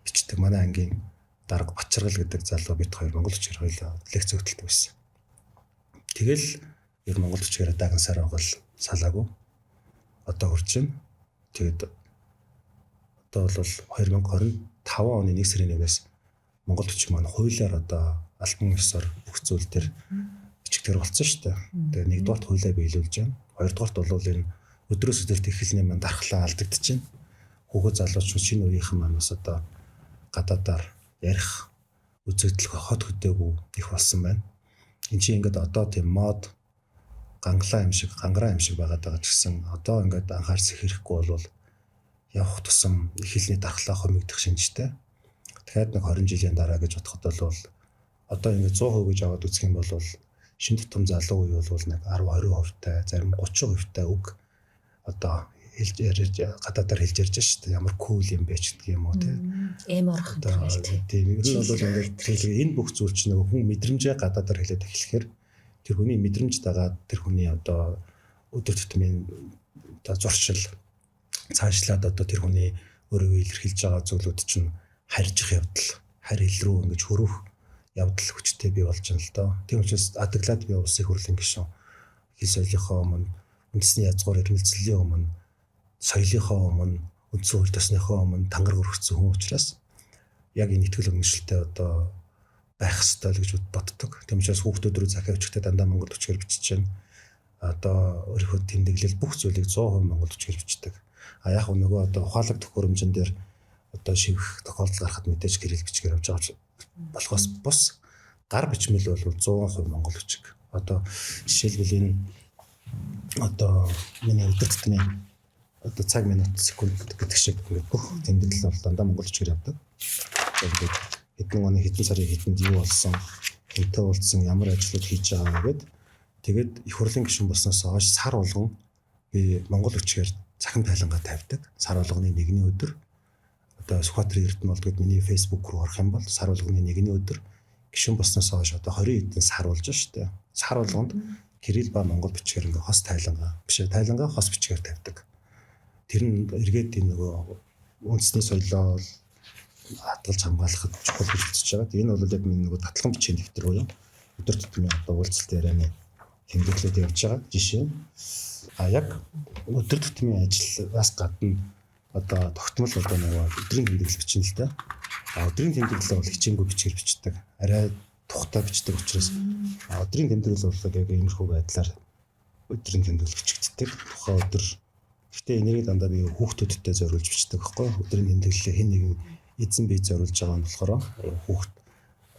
бичдэг. Манай ангийн дарга Бачаргал гэдэг залуу бит хоёр монгол бичгээр хоёлаа лекц өгдөлдөг байсан. Тэгэл ер монгол бичгээр дагансаар байгаа л салаагүй. Одоо хүрч байна. Тэгээд одоо бол 2025 оны 1 сарын 1-ээс монгол бичиг маань хуулиар одоо албан ёсоор бүх зүйл дээр бичигдэр болсон шүү дээ. Тэгээ нэгдүгээрт хуулиа биелүүлж байна. Хоёрдугаарт бол энэ өдрөөс өдөрт их хэлний маань дархлаа алдагдчихэв чинь. Хүүхэд залуучууд шинэ үеийнхэн маань бас одоо гадаадаар ярих үзэгдэл хот хөдөөгүй их болсон байна. Энд чинь ингээд одоо тийм мод ганглаа юм шиг, гангараа юм шиг байгаад байгаа ч гэсэн одоо ингээд анхаарч сэхэрэхгүй бол явах тусам их хэлний дархлаа хомигдох шинжтэй. Тэгэхээр нэг 20 жилийн дараа гэж бодоход бол одоо ингээд 100% гэж аваад үзэх юм бол шинэ тутам залуу үе бол нэг 10 20% тай, зарим 30% тай үг одоо хэлж ярьж гадаадаар хэлж ярьж шүү дээ. Ямар кул юм бэ ч гэдэг юм уу те. Эм орох юм тийм. Ер нь бол ингээд энэ бүх зүйл чинь нөгөө хүн мэдрэмжээ гадаадаар хэлээд эхлэхээр тэр хүний мэдрэмж дагаад тэр хүний одоо өдөр тутмын одоо зуршил цаашлаад одоо тэр хүний өөрийгөө илэрхийлж байгаа зүйлүүд чинь харьжих явдал, харь хэл рүү ингэж хөрөх явдал хүчтэй бий болж байна л доо. Тийм учраас адаглаад би улсын хурлын гишүүн хэл соёлынхоо өмнө, үндэсний язгуур ирмэлзлийн өмнө, соёлынхоо өмнө, үндсэн хууль ёсныхоо өмнө тангараг өргөцсөн хүн учраас яг энэ ихтгэл үнэмшилтэй одоо байх ёстой л гэж боддог. Тийм учраас хүүхдүүд рүү захиа өчгөтэй дандаа монгол бичгээр бичиж байна. Одоо өөрийнхөө тэмдэглэл бүх зүйлийг 100% монгол бичгээр бичдэг. А яг нөгөө одоо ухаалаг төхөөрөмжөн дээр одоо шивэх тохиолдол гарахад мэдээж кирилл бичгээр явж байгаа болохоос бус гар бичмэл бол 100% монгол бичиг. Одоо жишээлбэл энэ одоо миний өдөр тутмын одоо цаг, минут, секунд гэдэг шиг ингээд бүх тэмдэглэл бол дандаа монгол бичгээр явдаг. Ингээд хэдэн оны хэдэн сарын хэдэнд юу болсон, хэнтэй уулзсан, ямар ажлууд хийж байгаа гэд тэгээд их хурлын гишүүн болсноос хойш сар болгон би монгол бичгээр цахим тайлангаа тавьдаг. Сар болгоны нэгний өдөр одоо Сүхбаатарын Эрдэнэ болдгод миний Facebook руу орох юм бол сар болгоны нэгний өдөр гишүүн болсноос хойш одоо 20 хэдэн сар болж штэ. Сар болгонд кирилл ба монгол бичгээр ингээ хос тайлангаа биш тайлангаа хос бичгээр тавьдаг. Тэр нь эргээд энэ нөгөө үндэсний соёлоо хадгалж хамгаалахад чухал гэж үзэж байгаа. Энэ бол яг миний нөгөө татлан бичгийн дэвтэр буюу өдөр тутмын одоо уулзалт ярианы тэмдэглэлд явж байгаа жишээ. А яг өдөр тутмын ажлаас гадна одоо тогтмол одоо нөгөө өдрийн тэмдэглэл бичнэ л дээ. А өдрийн тэмдэглэлээ бол хичээнгүй бичгээр бичдэг. Арай тухтай бичдэг учраас өдрийн тэмдэглэл бол яг иймэрхүү байдлаар өдрийн тэмдэглэл бичигддэг. Тухайн өдөр гэхдээ энэрийг дандаа би хүүхдүүдтэй зориулж бичдэг байхгүй. Өдрийн тэмдэглэлээ хэн нэгэн эзэн бие зориулж байгаа нь болохоор хүүхд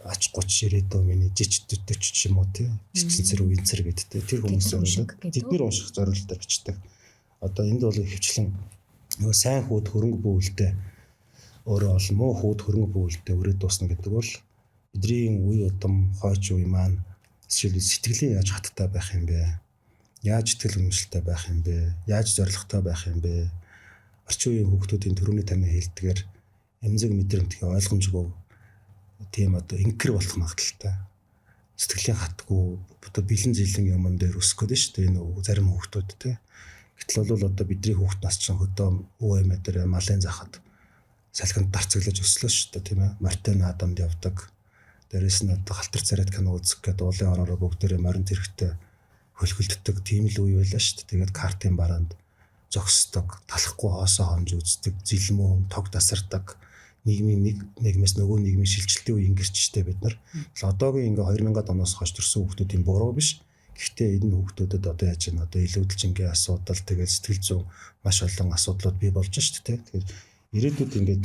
ач 30 ирээдүй миний жич 40 ч юм уу тий жичэн цэр үеийн цэр гэдэг тэр хүмүүс зориулдаг. Тэднэр унших зориултаар бичдэг. Одоо энд бол ихэвчлэн нөгөө сайн хүүд хөрөнгө бөөлтэй өөрөө бол муу хүүд хөрөнгө бөөлтэй өрөө дуусна гэдэг бол бидний үе удам хойч үе маань жишээлбэл сэтгэлийн яаж хаттай байх юм бэ? Яаж итгэл үнэмшилтэй байх юм бэ? Яаж зоригтой байх юм бэ? Орчин үеийн хүүхдүүдийн төрөний таны хэлдгээр эмзэг мэдрэмтгий ойлгомжгүй тийм одоо инкер болох магадлалтай. Сэтгэлийн хатгүй одоо бэлэн зэлэн юмн дээр өсөх гээд шүү дээ энэ зарим хүүхдүүд те. Гэтэл бол одоо бидний хүүхд нас чинь хөдөө өвөө эмээ дээр малын захад салхинд дарцаглаж өслөө шүү дээ тийм ээ. Мартин Адамд явдаг. Дээрээс нь одоо халтар царайт кино үзэх гээд уулын ороороо бүгдээрээ морин тэрэгтэй хөлхөлддөг тийм л үе байлаа шүү дээ. Тэгээд картын бараанд зогсдог, талахгүй хоосоо хонж үздэг, зэлмүүн, тог тасардаг нийгмийн нэг нийгмээс нөгөө нийгмийн шилжилтийн үе ингэрч штэ бид нар. Одоогийн ингээ 2000-ад оноос хойш төрсэн хүүхдүүдийн буруу биш. Гэхдээ энэ хүүхдүүдэд одоо яаж вэ? Одоо илүүдэлжингийн асуудал, тэгээд сэтгэл зүйн маш олон асуудлууд бий болж штэ тэ. Тэгэхээр ирээдүйд ингээд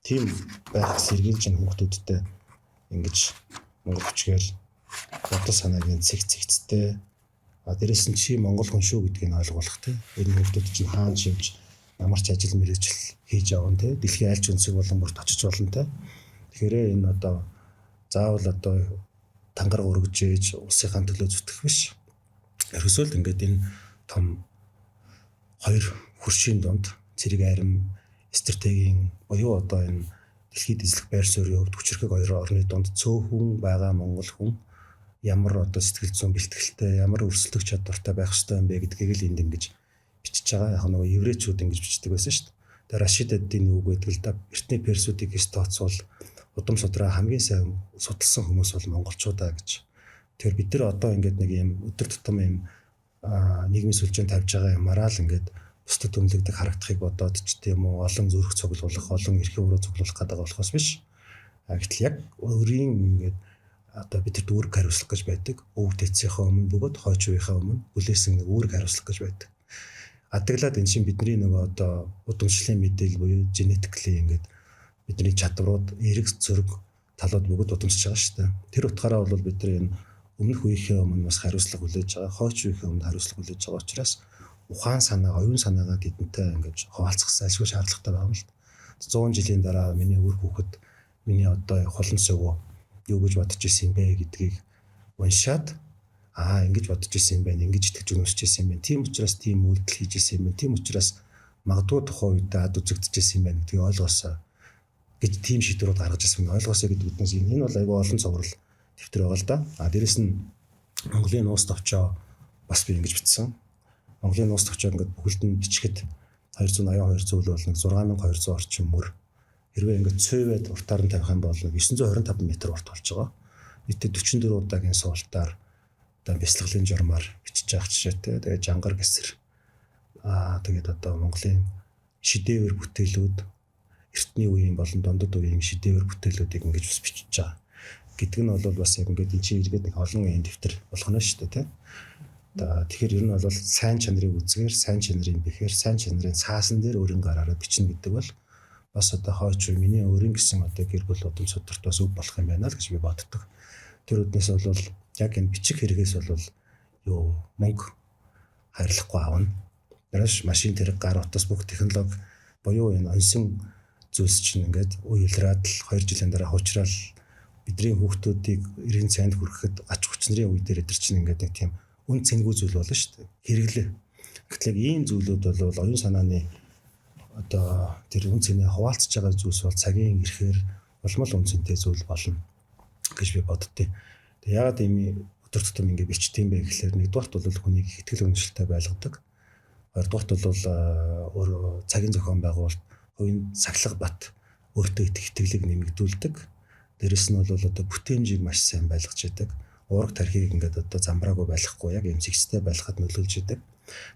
тийм байх сэргийлж энэ хүүхдүүдтэй ингэж монгол бичгээр бодол санааг нь цэг цэгцтэй. А дээрэс нь чи монгол хүн шүү гэдгийг нь ойлгуулах тэ. Энэ хүүхдүүд чинь хаан шивж ямар ч ажил мэргэжил хийж явна те. Дэлхийн аль ч өнцөг болон бүрт очиж болно те. Тэгэхээр энэ одоо заавал одоо тангараг өргөж ээж улсынхаа төлөө зүтгэх биш. Ерөөсөө л ингээд энэ том хоёр хөршийн дунд цэрэг арим стратегийн буюу одоо энэ дэлхийд эзлэх байр суурийн хувьд хүчирхэг хоёр орны дунд цөөхөн байгаа монгол хүн ямар одоо сэтгэл зүйн бэлтгэлтэй, ямар өрсөлдөх чадвартай байх ёстой юм бэ гэдгийг л энд ингэж бичиж байгаа. Яг нөгөө еврейчүүд ингэж бичдэг байсан шүү дээ. Тэгээ Рашид ад-дин үг гэдэг л да. Эртний персүүдийг ис тооцвол удам судраа хамгийн сайн судалсан хүмүүс бол монголчуудаа гэж. Тэгэхээр бид нар одоо ингээд нэг юм өдөр тутам юм нийгмийн сүлжээнд тавьж байгаа юмараа л ингээд бусдад үнэлэгдэх харагдахыг бодоод ч тийм үү олон зүрх цуглуулах, олон эрхийн өрөө цуглуулах гэдэг болохоос биш. Гэтэл яг өөрийн ингээд одоо бид нар үүрэг хариуцлага гэж байдаг. Өвөг тэцийнхээ өмнө бөгөөд хойч үеийнхээ өмнө хүлээсэн нэг үүрэг хариуцлага гэж байдаг. Адаглаад энэ чинь бидний нөгөө одоо удамшлын мэдээлэл буюу генетикли ингээд бидний чадварууд, эрэг зөрг талууд бүгд удамшиж байгаа шүү дээ. Тэр утгаараа бол бид нар энэ өмнөх үеийнхээ өмнө бас хариуцлага хүлээж байгаа, хойч үеийнхээ өмнө хариуцлага хүлээж байгаа учраас ухаан санаа, оюун санаагаа тэдэнтэй ингэж хуваалцах альшгүй шаардлагатай байгаа юм л. 100 жилийн дараа миний үр хүүхэд миний одоо холон сувуу юу гэж бодож исэн юм бэ гэдгийг уншаад аа ингэж бодож исэн юм байна, ингэж итгэж үнэмшиж исэн юм байна. Тийм учраас тийм үйлдэл хийж исэн юм байна. Тийм учраас магадгүй тухайн үед ад үзэгдэж исэн юм байна гэдгийг ойлгосоо гэж тийм шийдвэрүүд гаргаж ирсэн юм. Ойлгосоо гэдэг үднээс энэ бол айгүй олон цуврал дэвтэр байгаа л да. А дээрэс нь Монголын нууц товчоо бас би ингэж бичсэн. Монголын нууц товчоо ингээд бүхэлд нь бичихэд 282 зүйл бол нэг 6200 орчим мөр. Хэрвээ ингээд цуваад уртаар нь тавих юм бол 925 м урт болж байгаа. Нийтдээ 44 удаагийн суултаар одоо бяцлаглалын журмаар бичиж байгаа жишээтэй. Тэгээд жангар гэсэр тэгээд одоо Монголын шидээвэр бүтээлүүд эртний үеийн болон дундад үеийн шидээвэр бүтээлүүдийг ингэж бас бичиж байгаа. Гэдэг нь бол бас яг ингээд энэ чинь эргээд нэг олон үеийн дэвтэр болох нь шүү дээ, тийм. Одоо тэгэхээр ер нь бол сайн чанарыг үзгээр, сайн чанарын бэхээр, сайн чанарын цаасан дээр өөрийн гараараа бичнэ гэдэг бол бас одоо хойч үе миний өөрийн гэсэн одоо гэр бүл удам сударт бас өв болох юм байна л гэж би боддог. Тэр үднээс бол яг энэ бичих хэрэгээс бол юу мөнгө хайрлахгүй авна. Тэрш машин тэрэг гар утас бүх технологи буюу энэ онсон зүйлс чинь ингээд уйлраад л 2 жилийн дараа хуучраал бидний хүүхдүүдийг эргэн сайнд хүрэхэд ач хүчнэрийн үе дээр эдэр чинь ингээд нэг тийм үн цэнгүй зүйл болно шүү дээ. Хэрэглээ. Гэтэл яг ийм зүйлүүд бол оюун санааны одоо тэр үн цэнээ хуваалцж байгаа зүйлс бол цагийн ирэхээр улмал үн цэнтэй зүйл болно гэж би боддتي. Тэгээ яагаад ийм өдөр тутам ингэ бичдэг юм бэ гэхлээр нэгдүгээрт бол хүнийг ихтгэл үнэмшилтэй байлгадаг. Хоёрдугаарт бол өөр цагийн зохион байгуулалт, хувийн сахилга бат, өөртөө итгэх итгэлийг нэмэгдүүлдэг. Дээрэс нь бол одоо бүтээмжийг маш сайн байлгаж яадаг. Уураг тархийг ингээд одоо замбраагүй байхгүй яг юм зэгцтэй байлгахад нөлөөлж идэг.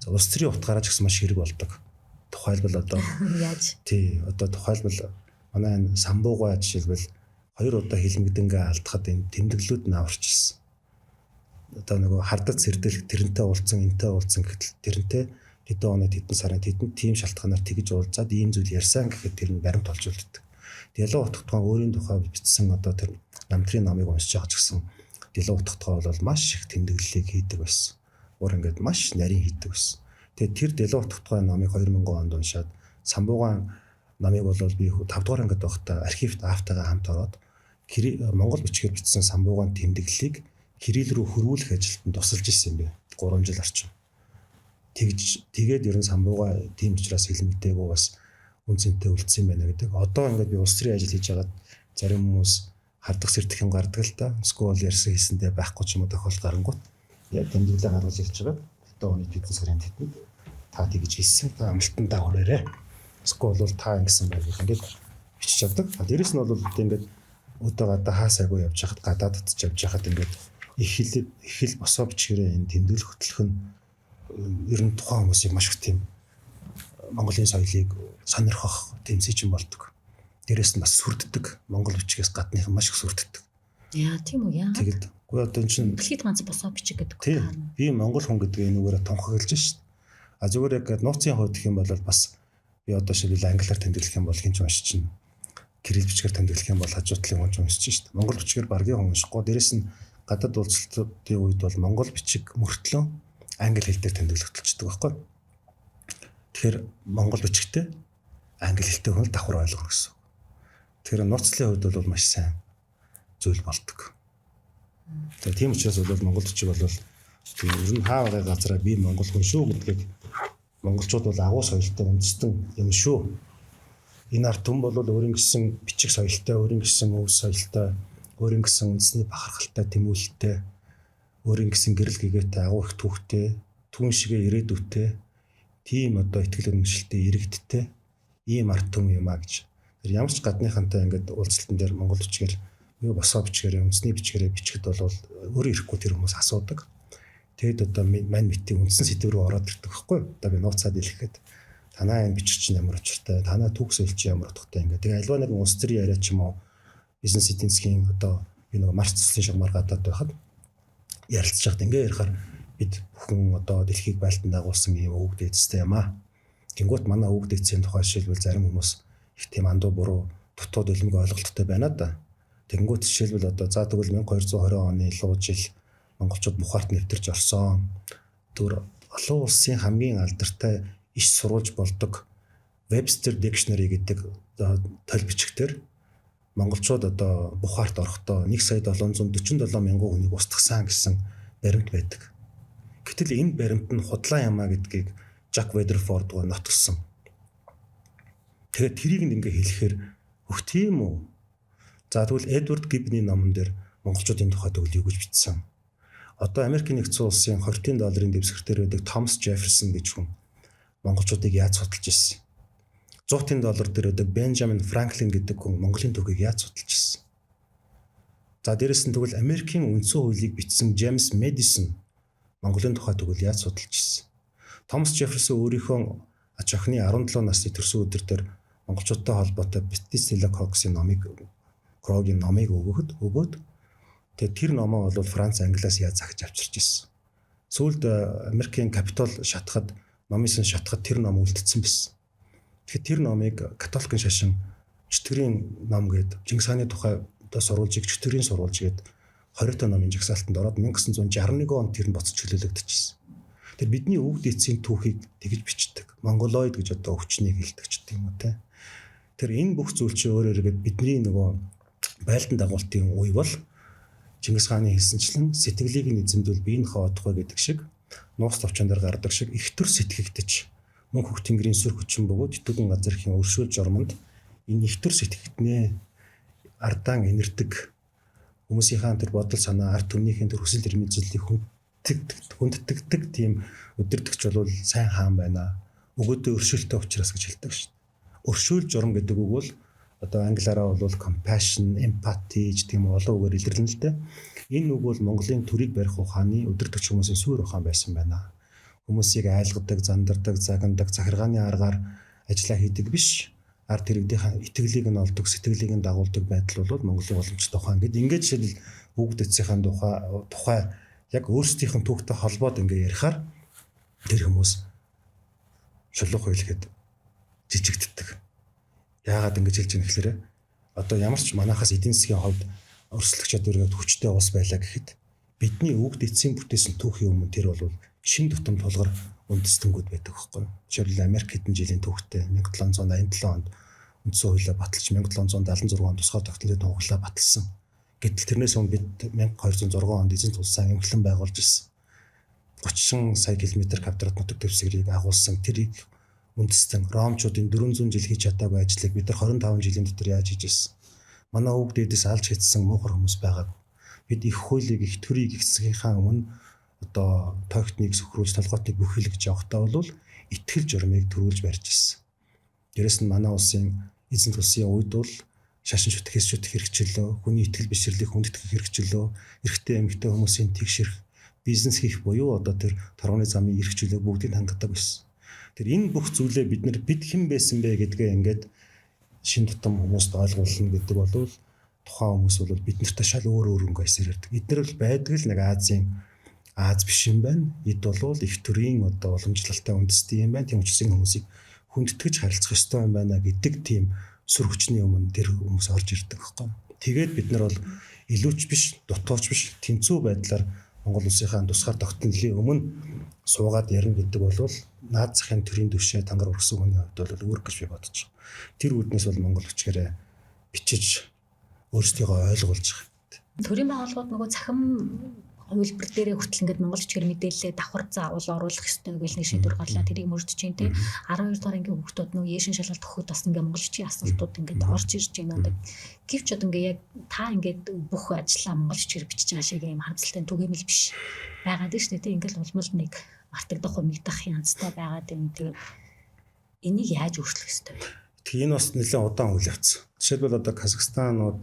За улс төрийн утгаараа ч гэсэн маш хэрэг болдог. Тухайлбал одоо яаж? Тий, одоо тухайлбал манай энэ самбуугаа жишээлбэл 2 удаа хилмигдэнгээ алдахад энэ тэмдэглэлүүд нь аварчилсан. Одоо нөгөө хардад сэрдэл тэрнтэй уулзсан, энтэй уулзсан гэхэл тэрнтэй хэдэн оны тэдэн сарын тэдэнд тийм шалтгаанаар тэгж уулзаад ийм зүйл ярьсан гэхэд тэр нь баримт олж үлддэг. Дэлүү утгатгаа өөрийн тухай бичсэн одоо тэр намтрын номыг уншиж байгаа ч гэсэн Дэлүү утгатгаа бол маш их тэмдэглэлийг хийдэг байсан. Ур ингээд маш нарийн хийдэг байсан. Тэгээд тэр Дэлүү утгатгаа номыг 2000 онд уншаад самбуугаан номыг бол би 5 дугаар ангид байхдаа архивт аавтайгаа хамт ороод Монгол бичгээр бичсэн самбуугаан тэмдэглэлийг кирилл рүү хөрвүүлэх ажилд тусалж ирсэн юм бэ. 3 жил орчим. Тэгээд ер нь самбуугаа тийм учраас хилмигдээгүй бас үн цэнтэй үлдсэн юм байна гэдэг. Одоо ингээд би улс төрийн ажил хийж байгаад зарим хүмүүс хардах сэрдэх юм гардаг л та. Эсвэл ярьсан хийсэндээ байхгүй ч юм уу тохиолдол гарангуут яг тэмдэглэлээ гаргаж ирж байгаа. Одоо оны тэдэн сарын тэдэнд та тэгж хэлсэн. Та амлалтандаа хүрээрэй. Эсвэл бол та ингэсэн байг ингээд бичиж авдаг. Дээрэс нь бол одоо ингээд өдөө гадаа хаасайгүй явж хахад гадаадд ч явж хахад ингээд их хэл босоо бичгээрээ энэ тэмдэглэл хөтлөх нь ер нь тухайн хүмүүсийг маш их тийм Монголын соёлыг сонирхох тийм сэжин болдог. Дээрээс нь бас сүрддэг. Монгол бичгээс гадныхан маш их сүрддэг. Яа, тийм үү яа. Тэгэд үгүй одоо эн чинь дэлхийд ганц босоо бичиг гэдэг үү. Би монгол хүн гэдгийг энүүгээрээ тунхаглаж шít. А зүгээр яг нууцын хувьд гэх юм бол бас би одоо шилбэл англиар тэмдэглэх юм бол хэн ч уншиж чинь. Кирилл бичгээр тэмдэглэх юм бол хажуу талын хүн ч уншиж шít. Монгол бичгээр баргийн хүн уншихгүй. Дээрээс нь гадаад уулзалтын үед бол монгол бичиг мөртлөө англи хэл дээр тэмдэглэгдэлчдэг байхгүй. Тэгэхээр монгол бичгтээ англи хэлтэй хүн давхар ойлгоно гэсэн. Тэгэхээр нууцлын хувьд бол маш сайн зүйл болдог. Тэгээ тийм учраас бол монгол бичиг бол ер нь хаа байгаа газараа би монгол хүн шүү гэдгийг монголчууд бол агуу соёлтой үндэстэн юм шүү. Энэ ард түмэн бол өөрийн гэсэн бичиг соёлтой, өөрийн гэсэн өв соёлтой, өөрийн гэсэн үндэсний бахархалтай, тэмүүлэлтэй, өөрийн гэсэн гэрэл гэгээтэй, агуу их түүхтэй, түүн шигээ ирээдүйтэй, тийм одоо итгэл үнэмшилтэй, иргэдтэй ийм ард түмэн юм а гэж. Тэр ямар ч гадныхантай ингээд уулзалтан дээр монгол бичгээр юу босоо бичгээрээ, үндэсний бичгээрээ бичгэд бол өөрөө ирэхгүй тэр хүмүүс асуудаг. Тэгэд одоо мань мэтийн үндсэн сэдв рүү ороод ирдэг байхгүй юу? Одоо би нууцаад хэлэхэд танаа энэ бичиг чинь ямар учиртай, танаа түүх соёл чинь ямар утгатай ингээд. Тэгээ альва нэгэн улс төрийн яриа ч юм уу бизнес эдийн засгийн одоо би нэг Марс төслийн шугамар гадаад байхад ярилцж байхад ингээ ярихаар бид бүхэн одоо дэлхийг байлдан дагуулсан ийм өвөг дээдстэй юм аа. Тэнгүүт манай өвөг дээдсийн тухай жишээлбэл зарим хүмүүс их тийм андуу буруу дутуу дэлмэг ойлголттой байна да. Тэнгүүт жишээлбэл одоо за тэгвэл 1220 оны луу жил монголчууд Бухарт нэвтэрч орсон. Тэр олон улсын хамгийн алдартай иш сурвалж болдог Webster Dictionary гэдэг толь бичгтэр монголчууд одоо Бухарт орохдоо 1 сая 747 мянган хүнийг устгасан гэсэн баримт байдаг. Гэтэл энэ баримт нь худлаа юмаа гэдгийг Жак Ведерфорд гоо нотолсон. Тэгээд тэрийг ингээ хэлэхээр өөх тийм үү? За тэгвэл Эдвард Гибний номон дээр монголчуудын тухай тэгвэл юу гэж бичсэн? Одоо Америкийн нэгдсэн улсын 20 долларын дэвсгэр дээр байдаг Томас Джефферсон гэж хүн монголчуудыг яаж судалж ирсэн? 100 доллар дээр байдаг Бенжамин Франклин гэдэг хүн Монголын түүхийг яаж судалж ирсэн? За дээрэс нь тэгвэл Америкийн үндсэн хуулийг бичсэн Джеймс Мэдисон Монголын тухай тэгвэл яаж судалж ирсэн? Томас Джефферсон өөрийнхөө ач охины 17 насны төрсөн өдөр дээр монголчуудтай холбоотой Беттис Коксын номыг Крогийн номыг өгөөд тэгээд тэр номоо бол Франц Англиас яаж захиж авчирч ирсэн. Сүүлд Америкийн Капитол шатахад, номын сан шатахад тэр ном үлдсэн байсан. Тэгэхээр тэр номыг католикийн шашин чөтгөрийн ном гээд, Чингис хааны тухай одоо сурвалжийг чөтгөрийн сурвалж гээд 20 та номын жагсаалтанд ороод 1961 онд тэр нь буцаж чөлөөлөгдөжсэн. Тэр бидний өвөг дээдсийн түүхийг тэгж бичдэг. Монголоид гэж одоо өвчнийг хэлдэг ч гэдэг юм уу те. Тэр энэ бүх зүйл чинь өөрөөр хэлбэл бидний нөгөө байлдан дагуултын үе бол Чингис хааны хэлсэнчлэн сэтгэлийг нь эзэмдвэл биеийнхээ одохгүй гэдэг шиг, нууц товчон дээр гардаг шиг их төр сэтгэгдэж, мөн хөх тэнгэрийн сүр хүчин бөгөөд итгэн газар ихийн өршөөл журманд энэ их төр сэтгэгднэ. Ардаан энэрдэг хүмүүсийнхаа тэр бодол санаа, ард түмнийхэн тэр хүсэл эрмэлзлийг хүндтгэдэг тийм өдөртөгч бол сайн хаан байна. Өгөөдөө өршөөлтэй учраас гэж хэлдэг шүү дээ. Өршөөл журам гэдэг үг бол одоо англиараа бол compassion, empathy гэдэг юм олон үгээр илэрлэнэ л дээ. Энэ үг бол Монголын төрийг барих ухааны өдөртөгч хүмүүсийн суурь ухаан байсан байна. Хүмүүсийг айлгадаг, зандардаг, загнадаг, захиргааны аргаар ажиллаа хийдэг биш. Ард иргэдийн итгэлийг нь олдог, сэтгэлийг нь дагуулдаг байдал бол Монголын уламжлалт ухаан гэд ингээд жишээлбэл өвөг дээдсийнхээ тухай яг өөрсдийнх нь түүхтэй холбоод ингээ ярихаар тэр хүмүүс шулуух хэлэхэд жижигддэг. Яагаад ингэж хэлж байгаа гэхээр одоо ямар ч манайхаас эдийн засгийн хувьд өрсөлдөх чадвар хүчтэй улс байлаа гэхэд бидний өвөг дээдсийн бүтээсэн түүхийн өмнө тэр бол шин тутам тулгар үндэстэнгүүд байдаг байхгүй. Жишээлбэл Америк хэдэн жилийн түүхтэй 1787 онд үндсэн хуулиа баталж, 1776 онд тусгаар тогтнолын тунхаглаа баталсан. Гэтэл тэрнээс өмнө бид 1206 онд эзэнт улсаа эмхлэн байгуулж ирсэн. 30 сая километр квадрат нутаг дэвсгэрийг агуулсан тэрийг үндэстэн Ромчуудын 400 жил хийж чадаагүй ажлыг бид нар 25 жилийн дотор яаж хийж ирсэн. Манай өвөг дээдэс алж хэдсэн муухар хүмүүс байгаагүй. Бид их хуулийг, их төрийг, их засгийнхаа өмнө одоо тогтныг сөхрүүлж, толгойтныг бүхэлгэж явахдаа бол итгэл журмыг төрүүлж барьж ирсэн. Дээрэс нь манай улсын эзэнт улсын үед бол шашин шүтгэхээс шүтэх хэрэгчлөө, хүний итгэл бишрлийг хүндэтгэх хэрэгчлөө, эрэгтэй эмэгтэй хүмүүсийн тэгшэрх, бизнес хийх буюу одоо тэр торгоны замын эрх чөлөө бүгдийг хангадаг байсан. Тэр энэ бүх зүйлээ бид нар бид хэн байсан бэ гэдгээ ингээд шин тутам хүмүүст ойлгуулна гэдэг бол тухайн хүмүүс бол бид нартай шал өөр өөр өнгө аясаар ярьдаг. Эднэр бол байдаг л нэг Азийн Аз биш юм байна. Эд бол их төрийн одоо уламжлалтай үндэстэн юм байна. Тийм учраас энэ хүмүүсийг хүндэтгэж харилцах ёстой юм байна гэдэг тийм сүр хүчний өмнө тэр хүмүүс орж ирдэг байхгүй. Тэгээд бид нар бол илүүч биш, дутууч биш, тэнцүү байдлаар Монгол улсынхаа тусгаар тогтнолын өмнө суугаад ярина гэдэг бол наад захын төрийн түвшээ тангаар өргөсөн хүний хувьд бол үүрэг гэж би бодож байгаа. Тэр үүднээс бол монгол хүчгээрээ бичиж өөрсдийгөө ойлгуулж байгаа. Төрийн байгууллагууд нөгөө цахим хувилбар дээрээ хүртэл ингээд монгол бичгээр мэдээлэлээ давхар заавал оруулах ёстой гэж нэг шийдвэр гарлаа. Тэрийг мөрдөж чинь тий. 12 дугаар ангийн хүүхдүүд нөө Яшин шалгалт өгөхөд бас ингээд монгол бичгийн асуултууд ингээд орж ирж байна. Гэвч одоо ингээд яг та ингээд бүх ажлаа монгол бичгээр бичиж байгаа шиг юм харамсалтай түгээмэл биш байгаад нь шүү дээ тий. Ингээд улмал нэг мартагдах умигдах янзтай байгаад юм. Тэгээд энийг яаж өөрчлөх ёстой вэ? Тэгээ энэ бас нэлээд удаан үйл явц. Жишээлбэл одоо Казахстанууд